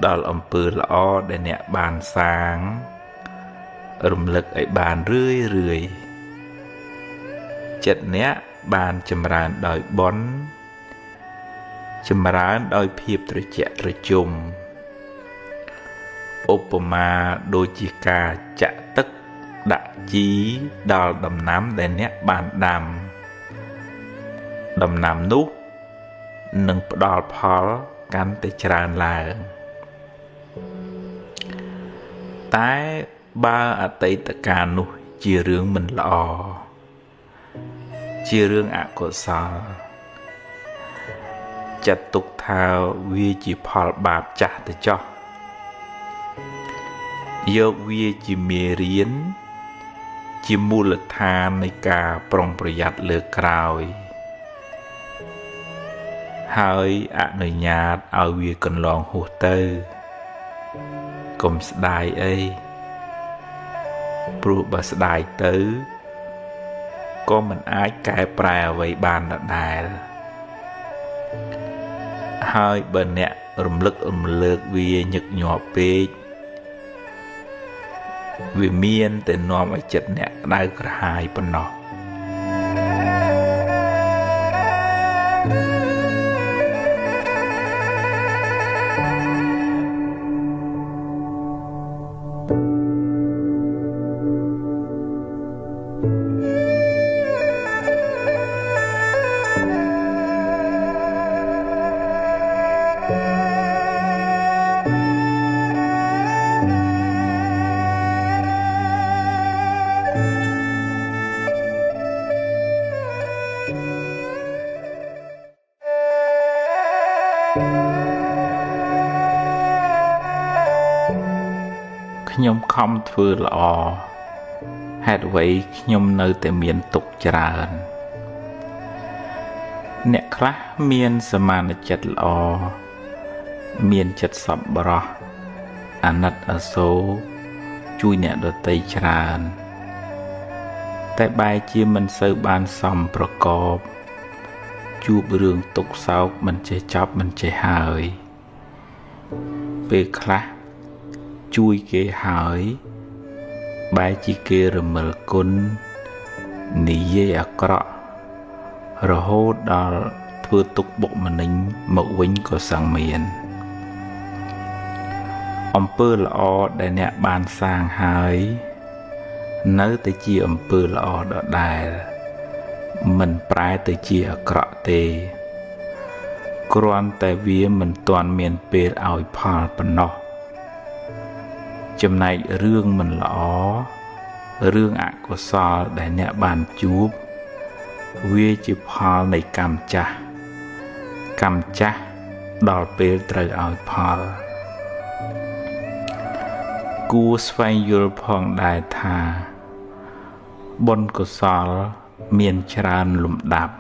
A: ដល់អំពើល្អដែលអ្នកបានសាងរំលឹកឲ្យបានរឿយរឿយចិត្តអ្នកបានចម្រើនដោយបុណ្យចម្រើនដោយភាពត្រជាក់ត្រជុំឧបមាដូចជាការចាក់ទឹកដាក់ជីដល់ដំណាំដែលអ្នកបានដាំដំណាំនោះនឹងផ្ដល់ផលកាន់តែច្រើនឡើងតែបើអតីតកាលនោះជារឿងមិនល្អជារឿងអកុសលចាត់ទុកថាវាជាផលបាបចាស់ទៅចោះយកវាជាមេរៀន ជាមូលដ្ឋាននៃការប្រុងប្រយ័ត្នលើក្រោយហើយអនុញ្ញាតឲ្យវាកន្លងហួសទៅកុំស្ដាយអីព្រោះបើស្ដាយទៅក៏មិនអាចកែប្រែអ្វីបានដដែលហើយបើអ្នករំលឹករំលើកវាញឹកញាប់ពេកវាមានតែនាំឲ្យចិត្តអ្នកក្តៅក្រហាយប៉ុណ្ណោះខ្ញុំខំធ្វើល្អហេតុអ្វីខ្ញុំនៅតែមានទុក្ខច្រើនអ្នកខ្លះមានសមានចិត្តល្អមានចិត្តសប្បុរសអាណិតអាសូរជួយអ្នកដទៃច្រើនតែបែរជាមិនសូវបានសមប្រកបជួបរឿងទុក្ខសោកមិនចេះចប់មិនចេះហើយពេលខ្លះជួយគេហើយបែរជាគេរមិលគុណនិយាយអាក្រក់រហូតដល់ធ្វើទុក្ខបុកម្នេញមកវិញក៏សឹងមានអំពើល្អដែលអ្នកបានសាងហើយនៅតែជាអំពើល្អដដែលមិនប្រែទៅជាអាក្រក់ទេគ្រាន់តែវាមិនទាន់មានពេលឲ្យផលប៉ុណ្ណោះចំណែករឿងមិនល្អរឿងអកុសលដែលអ្នកបានជួបវាជាផលនៃកម្មចាស់កម្មចាស់ដល់ពេលត្រូវឲ្យផលគួរស្វែងយល់ផងដែរថាបុណ្យកុសលមានច្រើនលំដាប់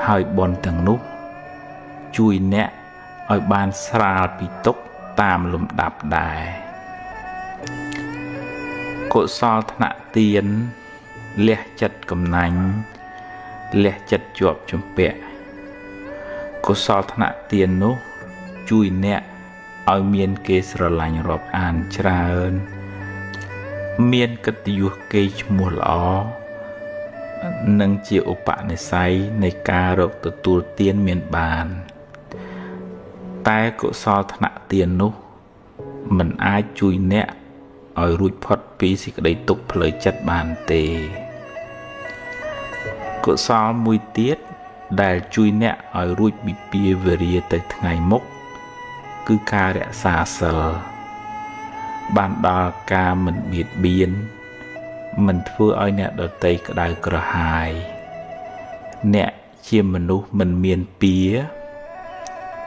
A: ហើយបុណ្យទាំងនោះជួយអ្នកឲ្យបានស្រាលពីទុក្ខតាមលំដាប់ដែរកុសលថ្នាក់ទានលះចិត្តកំណាញ់លះចិត្តជាប់ជំពាក់កុសលថ្នាក់ទាននោះជួយអ្នកឲ្យមានគេស្រឡាញ់រាប់អានច្រើនមានកិត្តិយសគេឈ្មោះល្អនិងជាឧបនិស្ស័យនៃការរកទទួលទានមានបានតែកុសលថ្នាក់ទាននោះមិនអាចជួយអ្នកឲ្យរួចផុតពីសេចក្តីទុក្ខផ្លូវចិត្តបានទេកុសលមួយទៀតដែលជួយអ្នកឲ្យរួចពីពាវរាទៅថ្ងៃមុខគឺការរក្សាសីលបានដល់ការមិនបៀតបៀនមិនធ្វើឲ្យអ្នកដទៃក្តៅក្រហាយអ្នកជាមនុស្សមិនមានពៀ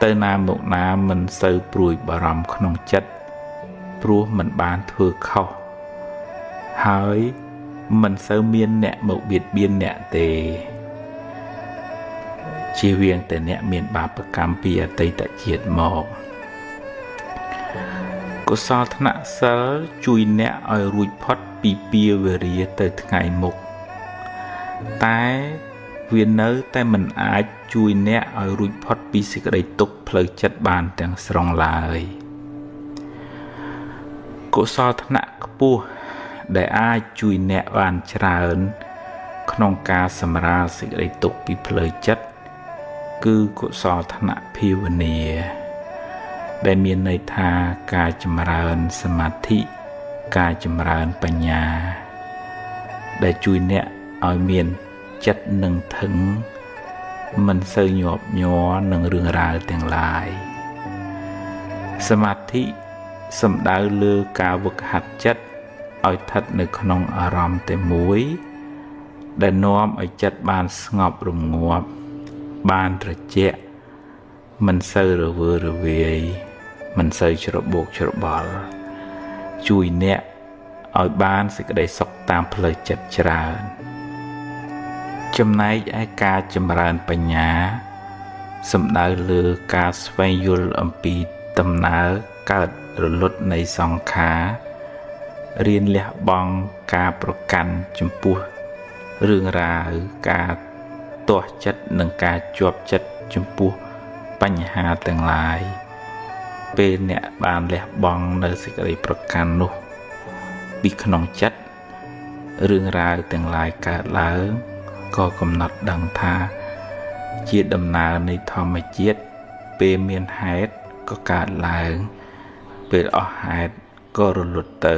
A: ទៅណាមកណាមិនសូវព្រួយបារម្ភក្នុងចិត្តព្រោះមិនបានធ្វើខុសហើយមិនសូវមានអ្នកមកបៀតបៀនអ្នកទេជៀសវាងតែអ្នកមានបាបកម្មពីអតីតជាតិមកកុសលថ្នាក់សិលជួយអ្នកឲ្យរួចផុតពីពាវរាទៅថ្ងៃមុខតែវានៅតែមិនអាចជួយអ្នកឲ្យរួចផុតពីសេចក្តីទុក្ខផ្លូវចិត្តបានទាំងស្រុងឡើយកុសលថ្នាក់ខ្ពស់ដែលអាចជួយអ្នកបានច្រើនក្នុងការសម្រាលសេចក្តីទុក្ខពីផ្លូវចិត្តគឺកុសលថ្នាក់ភាវនាដែលមានន័យថាការចម្រើនសមាធិការចម្រើនបញ្ញាដែលជួយអ្នកឲ្យមានចិត្តនឹងថឹងមិនសូវញាប់ញ័រនឹងរឿងរ៉ាវទាំងឡាយសមាធិសំដៅលើការវឹកហាត់ចិត្តឲ្យស្ថិតនៅក្នុងអារម្មណ៍តែមួយដែលនាំឲ្យចិត្តបានស្ងប់រងាប់បានត្រជាក់មិនសូវរវើរវាយមិនសូវច្របូកច្របល់ជួយអ្នក ឲ្យបានសេចក្តីសុខតាមផ្លូវចិត្តច្រើនចំណែកឯការចម្រើនបញ្ញាសំដៅលើការស្វែងយល់អំពីដំណើរកើតរលត់នៃសង្ខាររៀនលះបង់ការប្រកាន់ចំពោះរឿងរ៉ាវការទាស់ចិត្តនិងការជាប់ចិត្តចំពោះបញ្ហាទាំងឡាយពេលអ្នកបានលះបង់នៅសេចក្តីប្រកាន់នោះពីក្នុងចិត្តរឿងរ៉ាវទាំងឡាយកើតឡើងក៏កំណត់ដឹងថាជាដំណើរនៃធម្មជាតិពេលមានហេតុក៏កើតឡើងពេលអស់ហេតុក៏រលត់ទៅ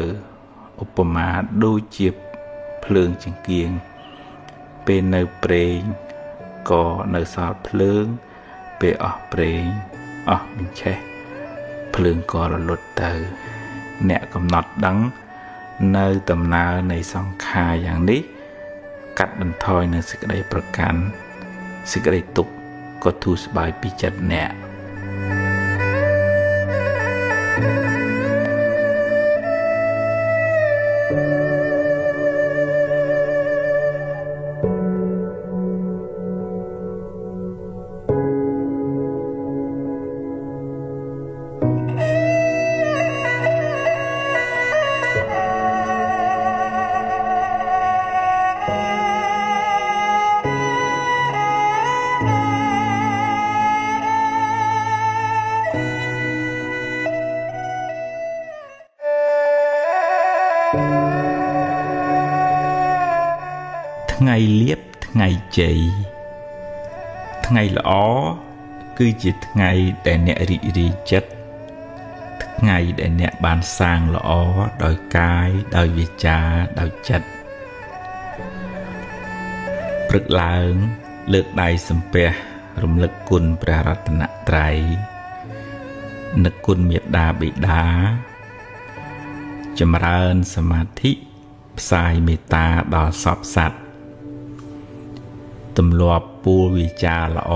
A: ឧបមាដូចជាភ្លើងចង្គៀងពេលនៅប្រេងក៏នៅសល់ភ្លើងពេលអស់ប្រេងអស់បញ្ឆេះភ្លើងក៏រលត់ទៅអ្នកកំណត់ដឹងនៅដំណើរនៃសង្ខារយ៉ាងនេះកាត់បន្ថយនៅសេចក្តីប្រកាន់សេចក្តីទុក្ខក៏ធូរស្បើយពីចិត្តអ្នកថ្ងៃលៀបថ្ងៃជ័យថ្ងៃល្អគឺជាថ្ងៃដែលអ្នករីករាយចិត្តថ្ងៃដែលអ្នកបានសាងល្អដោយកាយដោយវាចាដោយចិត្តព្រឹកឡើងលើកដៃសំពះរំលឹកគុណព្រះរតនត្រ័យនឹកគុណមេត្តាបិតាចម្រើនសមាធិផ្សាយមេត្តាដល់សព្វសត្វទម្លាប់ពូលវិចារល្អ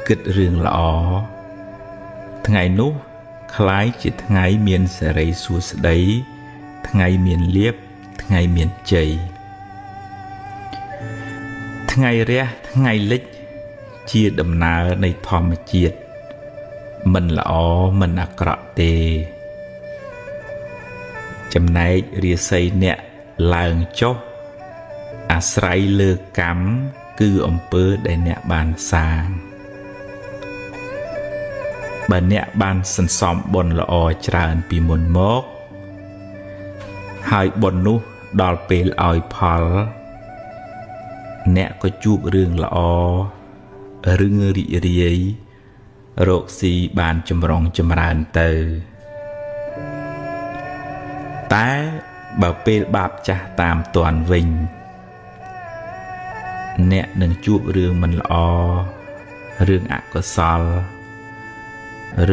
A: គិតរឿងល្អថ្ងៃនោះក្លាយជាថ្ងៃមានសិរីសួស្តីថ្ងៃមានលាភថ្ងៃមានជ័យថ្ងៃរះថ្ងៃលិចជាដំណើរនៃធម្មជាតិមិនល្អមិនអាក្រក់ទេចំណែករាសីអ្នកឡើងចុះអាស្រ័យលើកម្មគឺអំពើដែលអ្នកបានសាងបើអ្នកបានសន្សំបុណ្យល្អច្រើនពីមុនមកហើយបុណ្យនោះដល់ពេលឲ្យផលអ្នកក៏ជួបរឿងល្អរឿងរីករាយរកស៊ីបានចម្រុងចម្រើនទៅតែបើពេលបាបចាស់តាមទាន់វិញអ្នកនឹងជួបរឿងមិនល្អរឿងអកុសល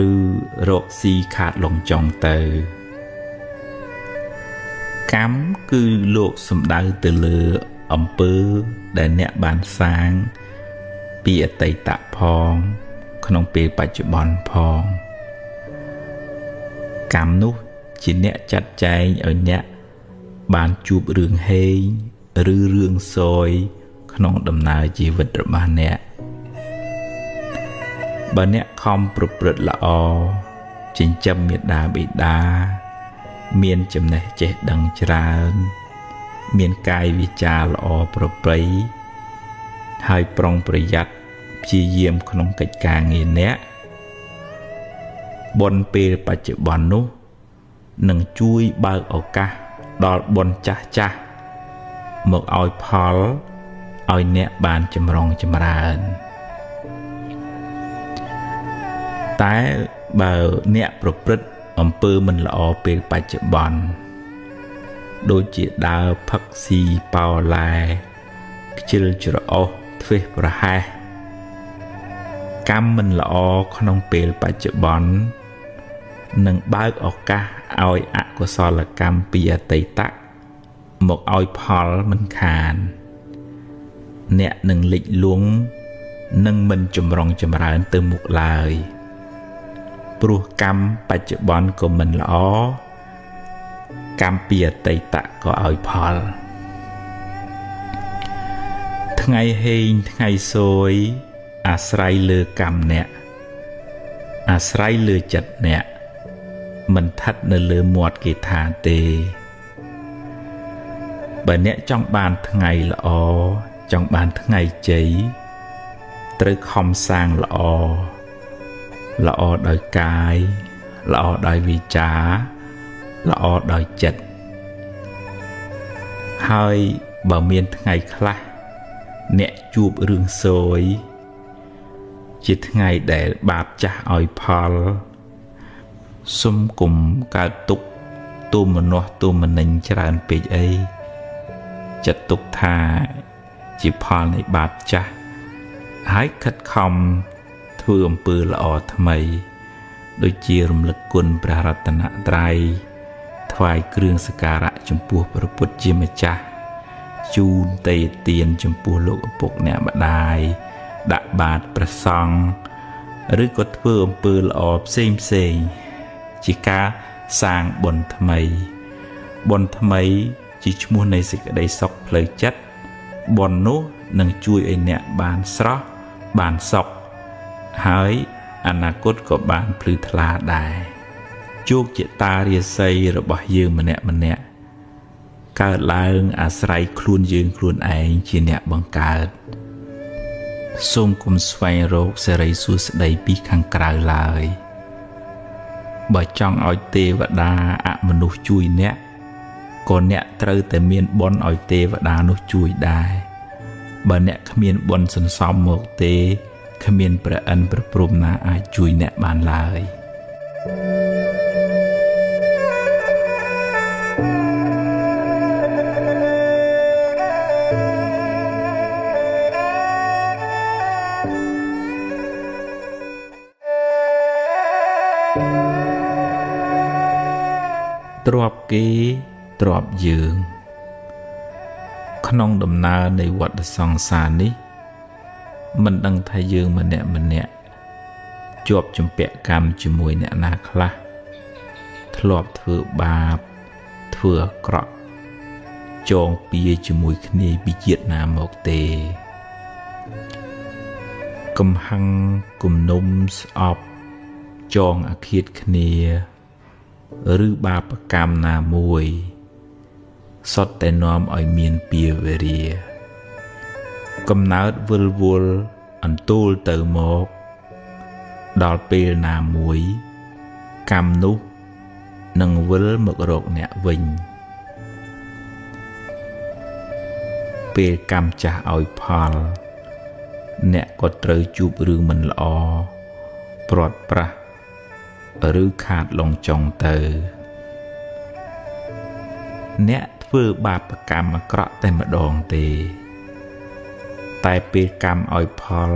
A: ឬរកស៊ីខាតលងចុងទៅកម្មគឺលោកសំដៅទៅលើអំពើដែលអ្នកបានសាងពីអតីតផងក្នុងពេលបច្ចុប្បន្នផងកម្មនោះជាអ្នកចាត់ចែងឲ្យអ្នកបានជួបរឿងហេងឬរឿងសយក្នុងដំណើរជីវិតរបស់អ្នកបើអ្នកខំប្រព្រឹត្តល្អចិញ្ចឹមមេដាបិតាមានចំណេះចេះដឹងច្រើនមានកាយវាចាល្អប្រពៃហើយប្រុងប្រយ័ត្នព្យាយាមក្នុងកិច្ចការងារអ្នកបុណ្យពេលបច្ចុប្បន្ននោះនឹងជួយបើកឱកាសដល់បុណ្យចាស់ចាស់មកឲ្យផលឲ្យអ្នកបានចម្រុងចម្រើនតែបើអ្នកប្រព្រឹត្តអំពើមិនល្អពេលបច្ចុប្បន្នដូចជាដើរផឹកស៊ីប៉ោឡែខ្ជិលច្រអូសធ្វេសប្រហែសកម្មមិនល្អក្នុងពេលបច្ចុប្បន្ននឹងបើកឱកាសឲ្យអកុសលកម្មពីអតីតមកឲ្យផលមិនខានអ្នកនឹងលិចលង់និងមិនចម្រុងចម្រើនទៅមុខឡើយព្រោះកម្មបច្ចុប្បន្នក៏មិនល្អ កម្មពីអតីតក៏ឲ្យផលថ្ងៃហេងថ្ងៃសួយអាស្រ័យលើកម្មអ្នកអាស្រ័យលើចិត្តអ្នកមិនស្ថិតនៅលើមាត់គេថាទេបើអ្នកចង់បានថ្ងៃល្អចង់បានថ្ងៃជ័យត្រូវខំសាងល្អល្អដោយកាយល្អដោយវាចាល្អដោយចិត្តហើយបើមានថ្ងៃខ្លះអ្នកជួបរឿងសួយជាថ្ងៃដែលបាបចាស់ឲ្យផលសុំគុំកើតទុក្ខទោមនស្សទោមនិញច្រើនពេកអីចាត់ទុកថាជាផលនៃបាបចាស់ហើយខិតខំធ្វើអំពើល្អថ្មីដូចជារំលឹកគុណព្រះរតនត្រ័យថ្វាយគ្រឿងសក្ការៈចំពោះព្រះពុទ្ធជាម្ចាស់ជូនទេទានចំពោះលោកឪពុកអ្នកម្ដាយដាក់បាតព្រះសង្ឃឬក៏ធ្វើអំពើល្អផ្សេងផ្សេងជាការសាងបុណ្យថ្មីបុណ្យថ្មីជាឈ្មោះនៃសេចក្តីសុខផ្លូវចិត្តបុណ្យនោះនឹងជួយឲ្យអ្នកបានស្រស់បានសុខហើយអនាគតក៏បានភ្លឺថ្លាដែរជោគជតារាសីរបស់យើងម្នាក់ម្នាក់កើតឡើងអាស្រ័យខ្លួនយើងខ្លួនឯងជាអ្នកបង្កើតសូមគុំស្វែងរកសិរីសួស្តីពីខាងក្រៅឡើយបើចង់ឲ្យទេវតាអមនុស្សជួយអ្នកក៏អ្នកត្រូវតែមានបុណ្យឲ្យទេវតានោះជួយដែរបើអ្នកគ្មានបុណ្យសន្សំមកទេគ្មានព្រះឥន្ទព្រះព្រហ្មណាអាចជួយអ្នកបានឡើយទ្របគេទ្របយើងក្នុងដំណើរនៃវដ្តសង្សារនេះមិនដឹងថាយើងម្នាក់ម្នាក់ជាប់ជំពាក់កម្មជាមួយអ្នកណាខ្លះធ្លាប់ធ្វើបាបធ្វើអាក្រក់ចងពៀជាមួយគ្នាពីជាតិណាមកទេកំហឹងគំនុំស្អប់ចងអាឃាតគ្នាឬបាបកម្មណាមួយសុទ្ធតែនាំឲ្យមានពៀវេរាកំណើតវិលវល់អន្ទូលទៅមកដល់ពេលណាមួយកម្មនោះនឹងវិលមករកអ្នកវិញពេលកម្មចាស់ឲ្យផលអ្នកក៏ត្រូវជួបរឿងមិនល្អព្រាត់ប្រាសឬខាតលងចុងទៅអ្នកធ្វើបាបកម្មអាក្រក់តែម្ដងទេតែពេលកម្មឲ្យផល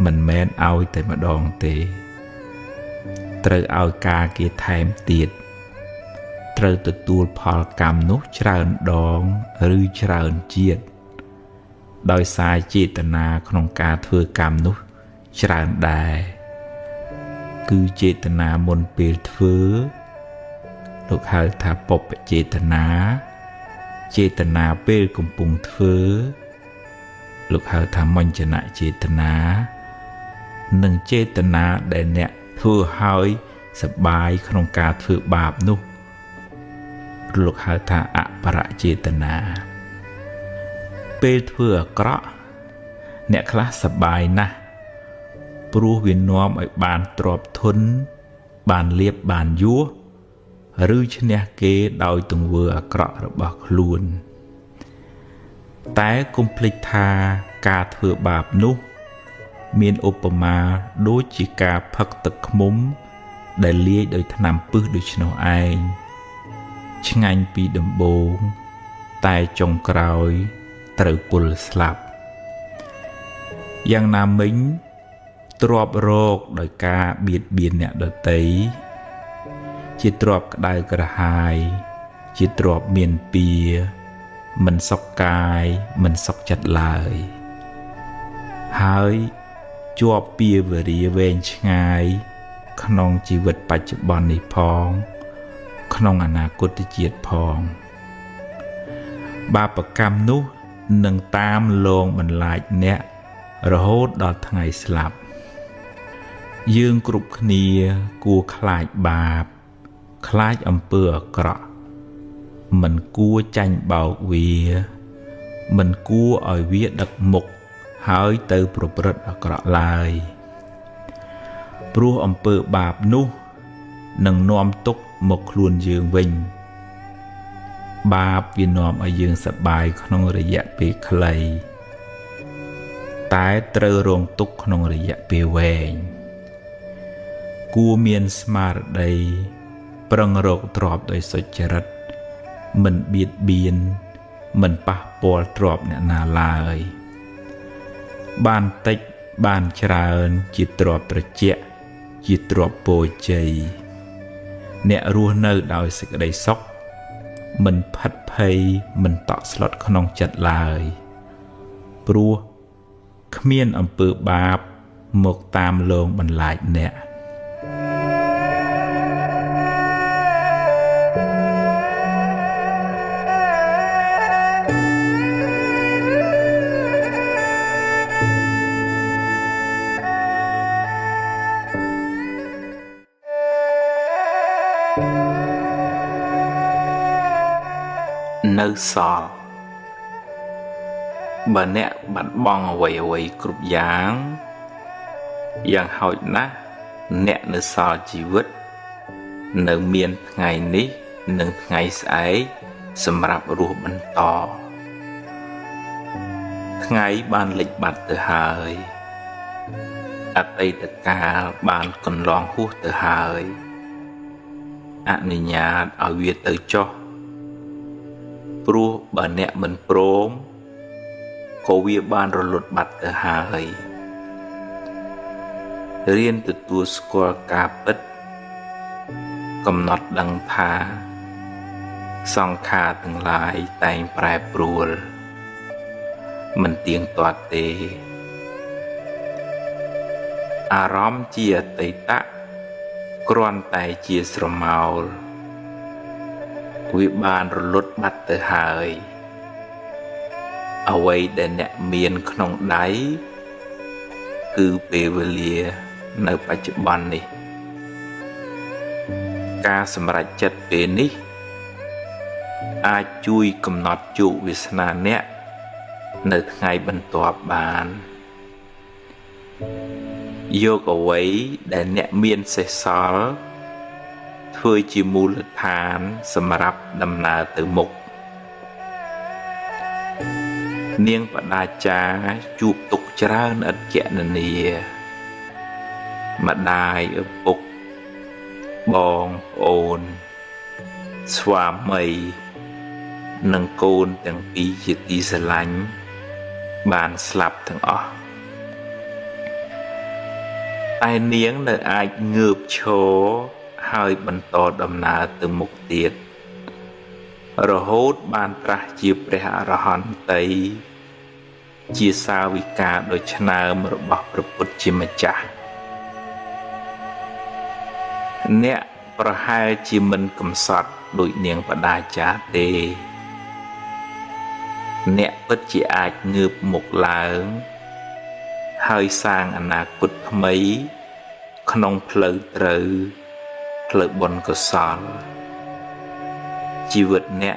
A: មិនមែនឲ្យតែម្ដងទេត្រូវឲ្យការគេថែមទៀតត្រូវទទួលផលកម្មនោះច្រើនដងឬច្រើនជាតិដោយសារចេតនាក្នុងការធ្វើកម្មនោះច្រើនដែរគឺចេតនាមុនពេលធ្វើលោកហៅថាបុព្វចេតនាចេតនាពេលកំពុងធ្វើលោកហៅថាមញ្ចនចេតនានិងចេតនាដែលអ្នកធ្វើហើយសប្បាយក្នុងការធ្វើបាបនោះលោកហៅថាអបរចេតនាពេលធ្វើអាក្រក់អ្នកខ្លះសប្បាយណាស់ព្រោះវានាំឲ្យបានទ្រព្យធនបានលៀបបានយោះឬឈ្នះគេដោយទង្វើអាក្រក់របស់ខ្លួនតែកុំភ្លេចថាការធ្វើបាបនោះមានឧបមាដូចជាការផឹកទឹកឃ្មុំដែលលាយដោយថ្នាំពិសដូច្នោះឯងឆ្ងាញ់ពីដំបូងតែចុងក្រោយត្រូវពុលស្លាប់យ៉ាងណាមិញទ្របរោគដោយការបៀតបៀនអ្នកដទៃជាទ្របក្តៅក្រហាយជាទ្របមានពៀមិនសុខកាយមិនសុខចិត្តឡើយហើយជាប់ពៀវរាវែងឆ្ងាយក្នុងជីវិតបច្ចុប្បន្ននេះផង ក្នុងអនាគតជាតិផងបាបកម្មនោះនឹងតាមលងបន្លាចអ្នករហូតដល់ថ្ងៃស្លាប់យើងគ្រប់គ្នាគួរខ្លាចបាបខ្លាចអំពើអាក្រក់មិនគួរចាញ់បោកវាមិនគួរឲ្យវាដឹកមុខហើយទៅប្រព្រឹត្តអាក្រក់ឡើយព្រោះអំពើបាបនោះនឹងនាំទុក្ខមកខ្លួនយើងវិញបាបវានាំឲ្យយើងសប្បាយក្នុងរយៈពេលខ្លីតែត្រូវរងទុក្ខក្នុងរយៈពេលវែងគួរមានស្មារតីប្រឹងរកទ្រព្យដោយសុចរិតមិនបៀតបៀនមិនប៉ះពាល់ទ្រព្យអ្នកណាឡើយបានតិចបានច្រើនជាទ្រព្យត្រជាក់ជាទ្រព្យពរជ័យអ្នករស់នៅដោយសេចក្តីសុខមិនផិតភ័យមិនតក់ស្លុតក្នុងចិត្តឡើយព្រោះគ្មានអំពើបាបមកតាមលងបន្លាចអ្នកនៅសល់បើអ្នកបាត់បង់អ្វីៗគ្រប់យ៉ាងយ៉ាងហោចណាស់អ្នកនៅសល់ជីវិតនៅមានថ្ងៃនេះនិងថ្ងៃស្អែកសម្រាប់រស់បន្តថ្ងៃបានលិចបាត់ទៅហើយអតីតកាលបានកន្លងហួសទៅហើយអនុញ្ញាតឲ្យវាទៅចុះព្រោះបើអ្នកមិនព្រមក៏វាបានរលត់បាត់ទៅហើយរៀនទទួលស្គាល់ការពិតកំណត់ដឹងថាសង្ខារទាំងឡាយតែងប្រែប្រួលមិនទៀងទាត់ទេអារម្មណ៍ជាអតីតគ្រាន់តែជាស្រមោលវាបានរលត់បាត់ទៅហើយអ្វីដែលអ្នកមានក្នុងដៃគឺពេលវេលានៅបច្ចុប្បន្ននេះការសម្រេចចិត្តពេលនេះអាចជួយកំណត់ជោគវាសនាអ្នកនៅថ្ងៃបន្ទាប់បានយកអ្វីដែលអ្នកមានសេសសល់ធ្វើជាមូលដ្ឋានសម្រាប់ដំណើរទៅមុខនាងបដាចាជួបទុក្ខច្រើនឥតគណនាម្ដាយឪពុកបងប្អូនស្វាមីនិងកូនទាំងពីរជាទីស្រឡាញ់បានស្លាប់ទាំងអស់តែនាងនៅអាចងើបឈរហើយបន្តដំណើរទៅមុខទៀតរហូតបានត្រាស់ជាព្រះអរហន្តីជាសាវិកាដ៏ឆ្នើមរបស់ព្រះពុទ្ធជាម្ចាស់អ្នកប្រហែលជាមិនកំសត់ដូចនាងបដាចាទេអ្នកពិតជាអាចងើបមុខឡើងហើយសាងអនាគតថ្មីក្នុងផ្លូវត្រូវផ្លូវបុណ្យកុសលជីវិតអ្នក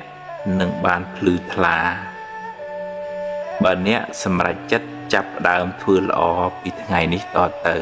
A: នឹងបានភ្លឺថ្លាបើអ្នកសម្រេចចិត្តចាប់ផ្ដើមធ្វើល្អពីថ្ងៃនេះតទៅ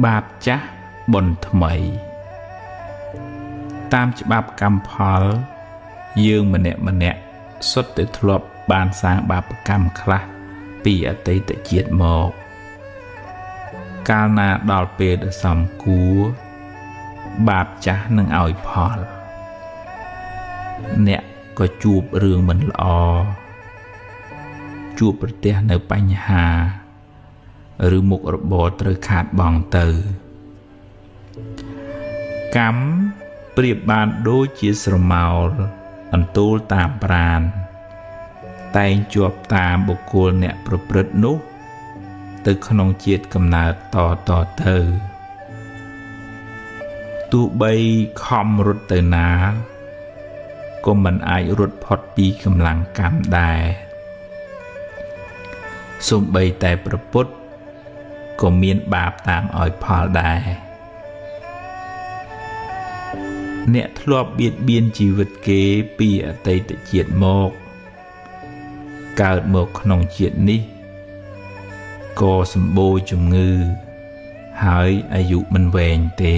A: បាបចាស់បុណ្យថ្មីតាមច្បាប់កម្មផលយើងម្នាក់ម្នាក់សុទ្ធតែធ្លាប់បានសាងបាបកម្មខ្លះពីអតីតជាតិមកកាលណាដល់ពេលដ៏សមគួរបាបចាស់នឹងឲ្យផលអ្នកក៏ជួបរឿងមិនល្អជួបប្រទះនៅបញ្ហាឬមុខរបរត្រូវខាតបង់ទៅកម្មប្រៀបបានដូចជាស្រមោលអន្ទោលតាមប្រាណតែងជាប់តាមបុគ្គលអ្នកប្រព្រឹត្តនោះទៅក្នុងជាតិកំណើតតតទៅទោះបីខំរត់ទៅណាក៏មិនអាចរត់ផុតពីកម្លាំងកម្មដែរសូម្បីតែព្រះពុទ្ធក៏មានបាបតាមឲ្យផលដែរអ្នកធ្លាប់បៀតបៀនជីវិតគេពីអតីតជាតិមកកើតមកក្នុងជាតិនេះក៏សម្បូរជំងឺហើយអាយុមិនវែងទេ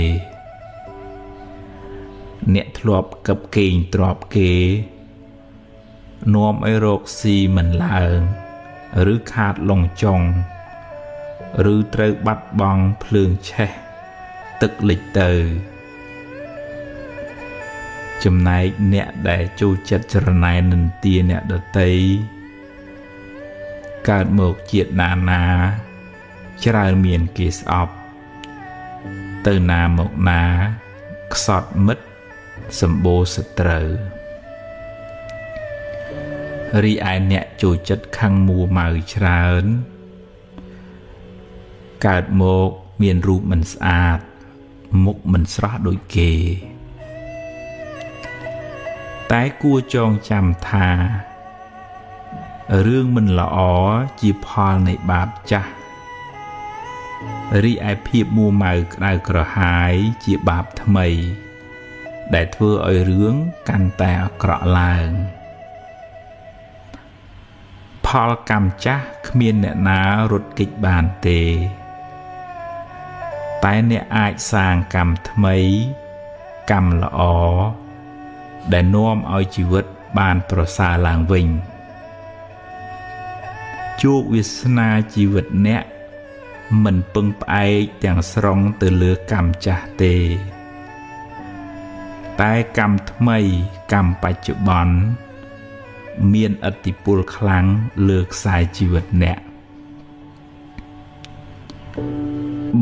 A: អ្នកធ្លាប់កឹបកេងទ្របគេនាំឲ្យរកស៊ីមិនឡើងឬខាតលងចុងឬត្រូវបាត់បង់ភ្លើងឆេះទឹកលិចទៅចំណែកអ្នកដែលចូលចិត្តច្រណែននិន្ទាអ្នកដទៃកើតមកជាតិណាណាច្រើនមានគេស្អប់ទៅណាមកណាខ្សត់មិត្តសម្បូរសត្រូវរីឯអ្នកចូលចិត្តខឹងមួម៉ៅច្រើនកើតមកមានរូបមិនស្អាតមុខមិនស្រស់ដូចគេតែគួរចងចាំថារឿងមិនល្អជាផលនៃបាបចាស់រីឯភាពមួម៉ៅក្តៅក្រហាយជាបាបថ្មីដែលធ្វើឲ្យរឿងកាន់តែអាក្រក់ឡើងផលកម្មចាស់គ្មានអ្នកណារត់គេចបានទេតែអ្នកអាចសាងកម្មថ្មីកម្មល្អដែលនាំឲ្យជីវិតបានប្រសើរឡើងវិញជោគវាសនាជីវិតអ្នកមិនពឹងផ្អែកទាំងស្រុងទៅលើកម្មចាស់ទេតែកម្មថ្មីកម្មបច្ចុប្បន្នមានឥទ្ធិពលខ្លាំងលើខ្សែជីវិតអ្នក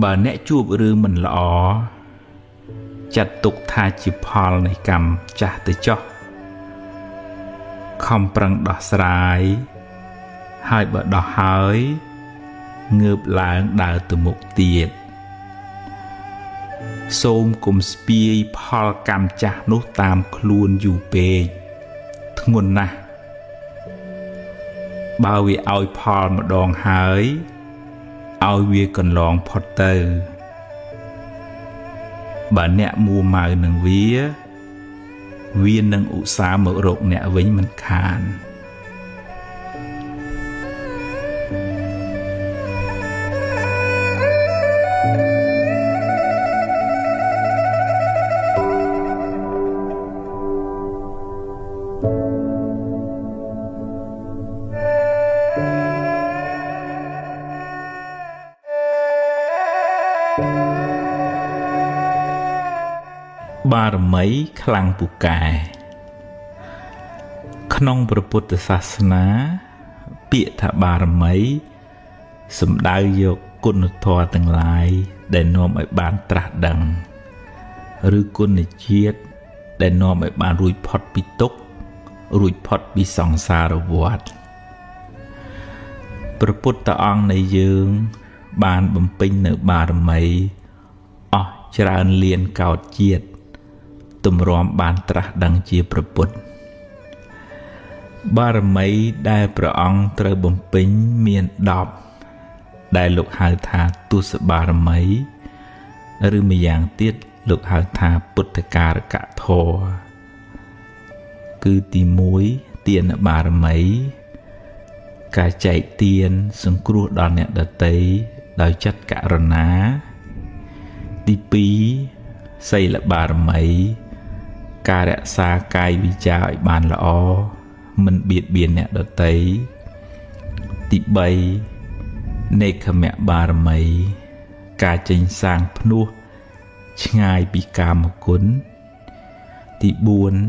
A: បើអ្នកជួបរឿងមិនល្អចាត់ទុកថាជាផលនៃកម្មចាស់ទៅចុះខំប្រឹងដោះស្រាយហើយបើដោះហើយងើបឡើងដើរទៅមុខទៀតសូមគុំស្ពាយផលកម្មចាស់នោះតាមខ្លួនយូរពេកធ្ងន់ណាស់បើវាឲ្យផលម្ដងហើយឲ្យវាកន្លងផុតទៅបើអ្នកមួម៉ៅនឹងវានឹងឧស្សាហ៍មករកអ្នកវិញមិនខានបារមីខ្លាំងពូកែក្នុងព្រះពុទ្ធសាសនាពាក្យថាបារមីសំដៅយកគុណធម៌ទាំងឡាយដែលនាំឲ្យបានត្រាស់ដឹងឬគុណជាតិដែលនាំឲ្យបានរួចផុតពីទុក្ខរួចផុតពីសង្សារវដ្តព្រះពុទ្ធអង្គនៃយើងបានបំពេញនៅបារមីអស់ច្រើនលានកោតជាតិទម្រាំបានត្រាស់ដឹងជាព្រះពុទ្ធបារមីដែលព្រះអង្គត្រូវបំពេញមាន10ដែលលោកហៅថាទសបារមីឬម្យ៉ាងទៀតលោកហៅថាពុទ្ធការកធម៌គឺទី1ទានបារមីការចែកទានសង្គ្រោះដល់អ្នកដទៃដោយចិត្តករុណា ទី2សីលបារមីការរក្សាកាយវិចារឲ្យបានល្អមិនបៀតបៀនអ្នកដទៃទី3នេក្ខមបារមីការចេញសាងភ្នោះឆ្ងាយពីកាមគុណទី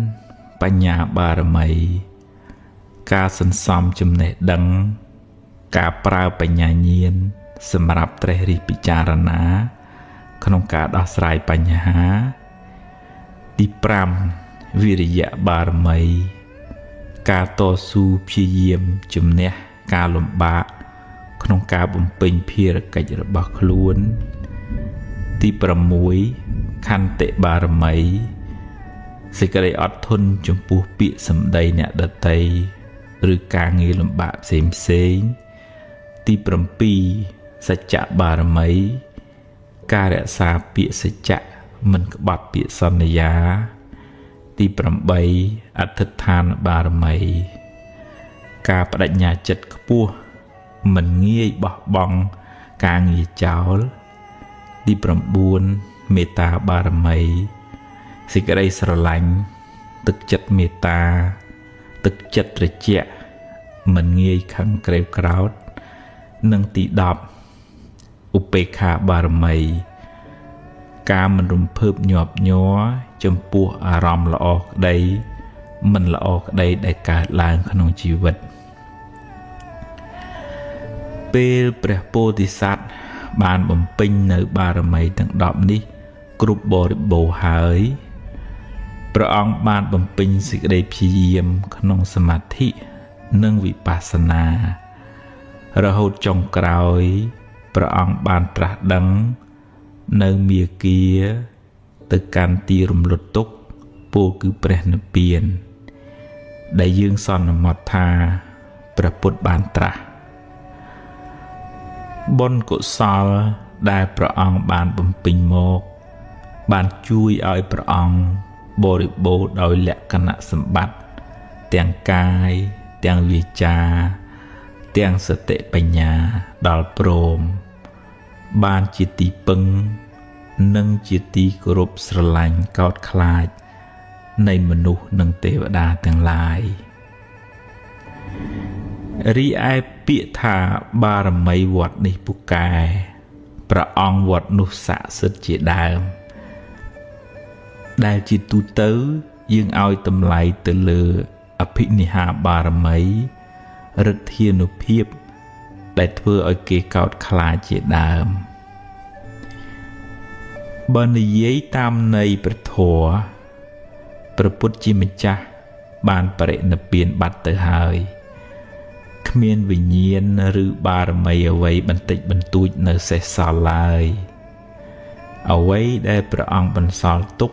A: 4បញ្ញាបារមីការសន្សំចំណេះដឹងការប្រើបញ្ញាញាណសម្រាប់ត្រេះរិះពិចារណាក្នុងការដោះស្រាយបញ្ហាទី5វិរិយបារមីការតស៊ូព្យាយាមជំនះការលំបាកក្នុងការបំពេញភារកិច្ចរបស់ខ្លួនទី6ខន្តិបារមីសេចក្តីអត់ធន់ចំពោះពាក្យសម្ដីអ្នកដទៃឬការងារលំបាកផ្សេងផ្សេងទី7សច្ចបារមីការរក្សាពាក្យសច្ចៈមិនក្បត់ពាក្យសន្យាទី8អធិដ្ឋានបារមីការបដិញ្ញាចិត្តខ្ពស់មិនងាយបោះបង់ការងារចោលទី9មេត្តាបារមីសេចក្តីស្រឡាញ់ទឹកចិត្តមេត្តាទឹកចិត្តត្រជាក់មិនងាយខឹងក្រេវក្រោធនិងទី10ឧបេក្ខាបារមីការមិនរំភើបញាប់ញ័រចំពោះអារម្មណ៍ល្អក្តីមិនល្អក្តីដែលកើតឡើងក្នុងជីវិតពេលព្រះពោធិសត្វបានបំពេញនៅបារមីទាំង10នេះគ្រប់បរិបូរណ៍ហើយព្រះអង្គបានបំពេញសេចក្តីព្យាយាមក្នុងសមាធិនិងវិបស្សនារហូតចុងក្រោយព្រះអង្គបានត្រាស់ដឹងនៅមាគ៌ាទៅកាន់ទីរំលត់ទុក្ខពោលគឺព្រះនិព្វានដែលយើងសន្មតថាព្រះពុទ្ធបានត្រាស់បុណ្យកុសលដែលព្រះអង្គបានបំពេញមកបានជួយឲ្យព្រះអង្គបរិបូរណ៍ដោយលក្ខណៈសម្បត្តិទាំងកាយទាំងវាចាទាំងសតិបញ្ញាដល់ព្រមបានជាទីពឹងនិងជាទីគោរពស្រឡាញ់កោតខ្លាចនៃមនុស្សនិងទេវតាទាំងឡាយរីឯពាក្យថាបារមីវត្តនេះពូកែព្រះអង្គវត្តនោះស័ក្តិសិទ្ធិជាដើមដែលជាទូទៅយើងឲ្យតម្លៃទៅលើអភិនិហាបារមីឫទ្ធានុភាពដែលធ្វើឲ្យគេកោតខ្លាចជាដើមបើនិយាយតាមន័យព្រះធម៌ព្រះពុទ្ធជាម្ចាស់បានបរិនិព្វានបាត់ទៅហើយគ្មានវិញ្ញាណឬបារមីអ្វីបន្តិចបន្តួចនៅសេសសល់ឡើយអ្វីដែលព្រះអង្គបន្សល់ទុក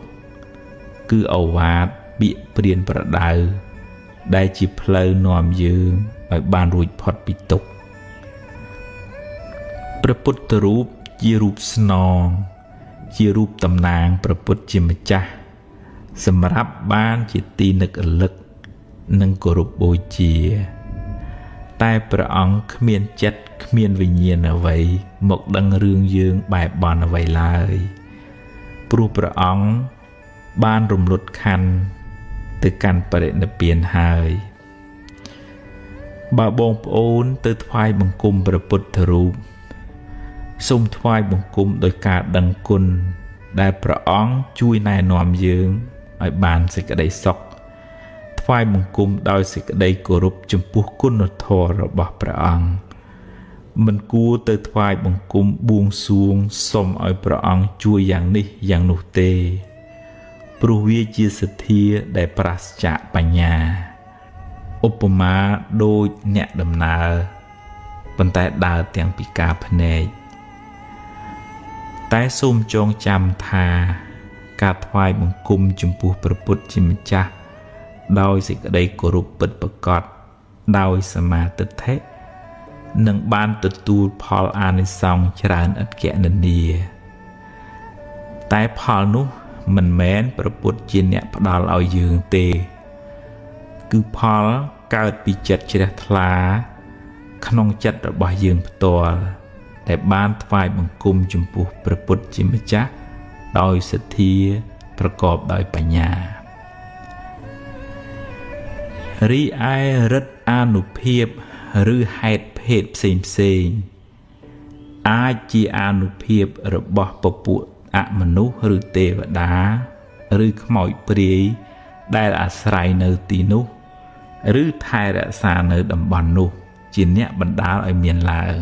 A: គឺឱវាទពាក្យព្រានប្រដៅដែលជាផ្លូវនាំយើងឲ្យបានរួចផុតពីទុក្ខព្រះពុទ្ធរូបជារូបស្នងជារូបតំណាងព្រះពុទ្ធជាម្ចាស់សម្រាប់បានជាទីនឹករលឹកនិងគោរពបូជាតែព្រះអង្គគ្មានចិត្តគ្មានវិញ្ញាណអ្វីមកដឹងរឿងយើងបែបបន់អ្វីឡើយព្រោះព្រះអង្គបានរំលត់ខណ្ឌទៅកាន់បរិនិព្វានហើយបើបងប្អូនទៅថ្វាយបង្គំព្រះពុទ្ធរូបសូមថ្វាយបង្គំដោយការដឹងគុណដែលព្រះអង្គជួយណែនាំយើងឲ្យបានសេចក្តីសុខថ្វាយបង្គំដោយសេចក្តីគោរពចំពោះគុណធម៌របស់ព្រះអង្គមិនគួរទៅថ្វាយបង្គំបួងសួងសុំឲ្យព្រះអង្គជួយយ៉ាងនេះយ៉ាងនោះទេព្រោះវាជាសទ្ធាដែលប្រាសចាកបញ្ញាឧបមាដូចអ្នកដំណើរប៉ុន្តែដើរទាំងពិការភ្នែកតែសូមចងចាំថាការថ្វាយបង្គំចំពោះព្រះពុទ្ធជាម្ចាស់ដោយសេចក្តីគោរពពិតប្រាកដដោយសមាទិដ្ឋិនឹងបានទទួលផលអានិសង្សច្រើនឥតគណនាតែផលនោះមិនមែនព្រះពុទ្ធជាអ្នកផ្ដល់ឲ្យយើងទេគឺផលកើតពីចិត្តជ្រះថ្លាក្នុងចិត្តរបស់យើងផ្ទាល់ដែលបានថ្វាយបង្គំចំពោះព្រះពុទ្ធជាម្ចាស់ ដោយសទ្ធាប្រកបដោយបញ្ញារីឯរិទ្ធអានុភាពឬហេតុភេទផ្សេងផ្សេងអាចជាអានុភាពរបស់ពពួកអមនុស្សឬទេវតាឬខ្មោចព្រាយដែលអាស្រ័យនៅទីនោះឬថែរក្សានៅតំបន់នោះជាអ្នកបណ្ដាលឲ្យមានឡើង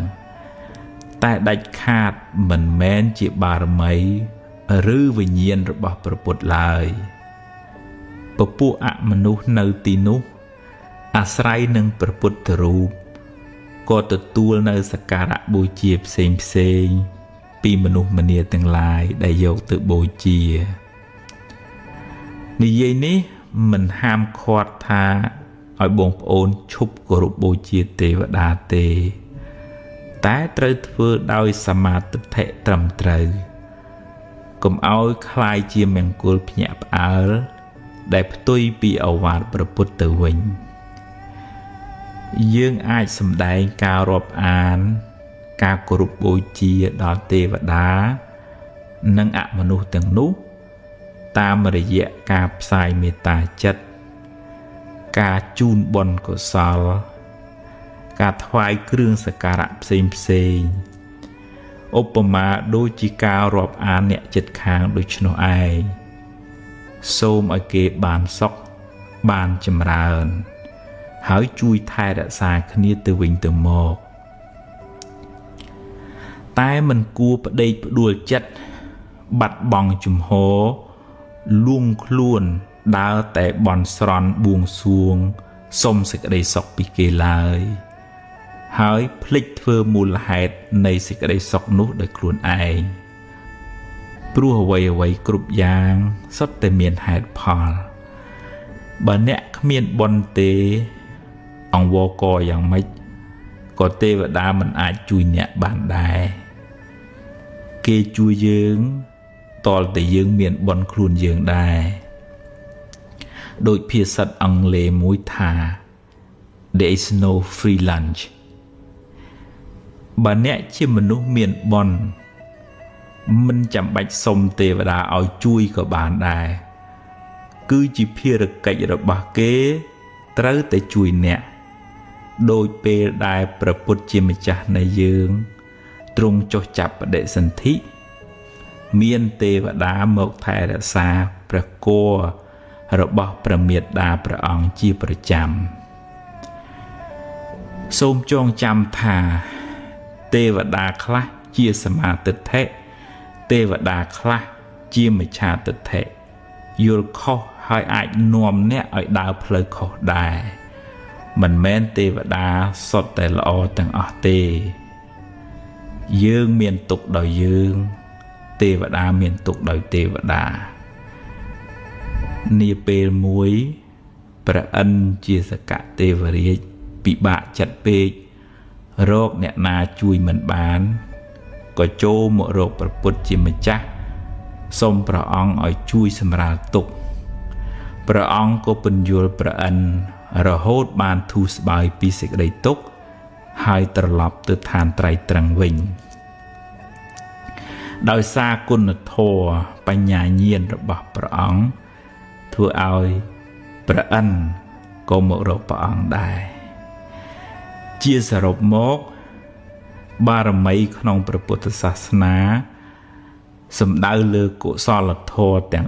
A: តែដាច់ខាតមិនមែនជាបារមីឬវិញ្ញាណរបស់ព្រះពុទ្ធឡើយពពួកអមនុស្សនៅទីនោះអាស្រ័យនឹងព្រះពុទ្ធរូបក៏ទទួលនៅសក្ការៈបូជាផ្សេងផ្សេងពីមនុស្សម្នាទាំងឡាយដែលយកទៅបូជានិយាយនេះមិនហាមឃាត់ថាឲ្យបងប្អូនឈប់គោរពបូជាទេវតាទេតែត្រូវធ្វើដោយសមាទិដ្ឋិត្រឹមត្រូវកុំឲ្យคล้ายជាមង្គលភ្ញាក់ផ្អើលដែលផ្ទុយពីឱវាទព្រះពុទ្ធទៅវិញយើងអាចសម្ដែងការរាប់អានការគោរពបូជាដល់ទេវតានិងអមនុស្សទាំងនោះតាមរយៈការផ្សាយមេត្តាចិត្តការជូនបុណ្យកុសលការថ្វាយគ្រឿងសក្ការៈផ្សេងផ្សេងឧបមាដូចជាការរាប់អានអ្នកចិត្តខាងដូច្នោះឯងសូមឲ្យគេបានសុខបានចម្រើនហើយជួយថែរក្សាគ្នាទៅវិញទៅមកតែមិនគួរប្តេកផ្ដួលចិត្តបាត់បង់ជំហរលួងខ្លួនដើរតែបន់ស្រន់បួងសួងសុំសេចក្តីសុខពីគេឡើយហើយភ្លេចធ្វើមូលហេតុនៃសេចក្តីសុខនោះដោយខ្លួនឯងព្រោះអ្វីៗគ្រប់យ៉ាងសុទ្ធតែមានហេតុផលបើអ្នកគ្មានបុណ្យទេអង្វរកយ៉ាងម៉េចក៏ទេវតាមិនអាចជួយអ្នកបានដែរគេជួយយើងតលតែយើងមានបុណ្យខ្លួនយើងដែរដោយភាសាអង់គ្លេសមួយថា There is no free lunch បើអ្នកជាមនុស្សមានបុណ្យមិនចាំបាច់សុំទេវតាឲ្យជួយក៏បានដែរគឺជាភារកិច្ចរបស់គេត្រូវតែជួយអ្នកដោយពេលដែលព្រះពុទ្ធជាម្ចាស់នៃយើងទ្រង់ចុះចាប់បដិសន្ធិមានទេវតាមកថែរក្សាព្រះគោរបស់ព្រះមេដាព្រះអង្គជាប្រចាំសូមចងចាំថាទេវតាខ្លះជាសមាទិដ្ឋិទេវតាខ្លះជាមិច្ឆាទិដ្ឋិយល់ខុសហើយអាចនាំអ្នកឲ្យដើរផ្លូវខុសដែរមិនមែនទេវតាសុទ្ធតែល្អទាំងអស់ទេយើងមានទុក្ខដោយយើងទេវតាមានទុក្ខដោយទេវតានាពេលមួយព្រះឥន្ទជាសកទេវរាជពិបាកចិត្តពេករកអ្នកណាជួយមិនបានក៏ចូលមករកព្រះពុទ្ធជាម្ចាស់សូមព្រះអង្គឲ្យជួយសម្រាលទុក្ខព្រះអង្គក៏ពន្យល់ព្រះឥន្ទរហូតបានធូរស្បើយពីសេចក្តីទុក្ខហើយត្រឡប់ទៅឋានត្រៃត្រឹងវិញដោយសារគុណធម៌បញ្ញាញាណរបស់ព្រះអង្គធ្វើឲ្យព្រះឥន្ទក៏មករកព្រះអង្គដែរជាសរុបមកបារមីក្នុងព្រះពុទ្ធសាសនាសំដៅលើកុសលធម៌ទាំង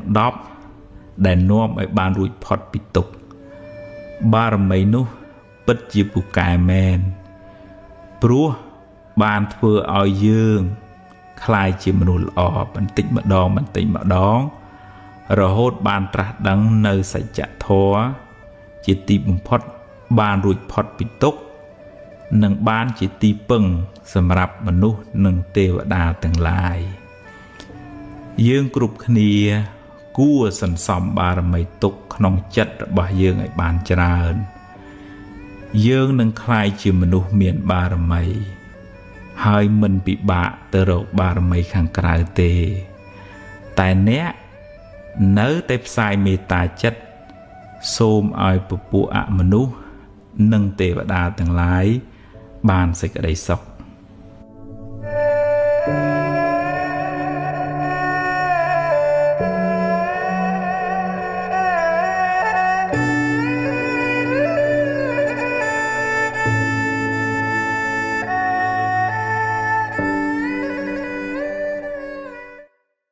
A: 10ដែលនាំឲ្យបានរួចផុតពីទុក្ខបារមីនោះពិតជាពូកែមែនព្រោះបានធ្វើឲ្យយើងក្លាយជាមនុស្សល្អបន្តិចម្ដងបន្តិចម្ដងរហូតបានត្រាស់ដឹងនៅសច្ចធម៌ជាទីបំផុតបានរួចផុតពីទុក្ខនិងបានជាទីពឹងសម្រាប់មនុស្សនិងទេវតាទាំងឡាយយើងគ្រប់គ្នាគួរសន្សំបារមីទុកក្នុងចិត្តរបស់យើងឲ្យបានច្រើនយើងនឹងក្លាយជាមនុស្សមានបារមីហើយមិនពិបាកទៅរកបារមីខាងក្រៅទេតែអ្នកនៅតែផ្សាយមេត្តាចិត្តសូមឲ្យពពួកអមនុស្សនិងទេវតាទាំងឡាយបានសេចក្តីសុខ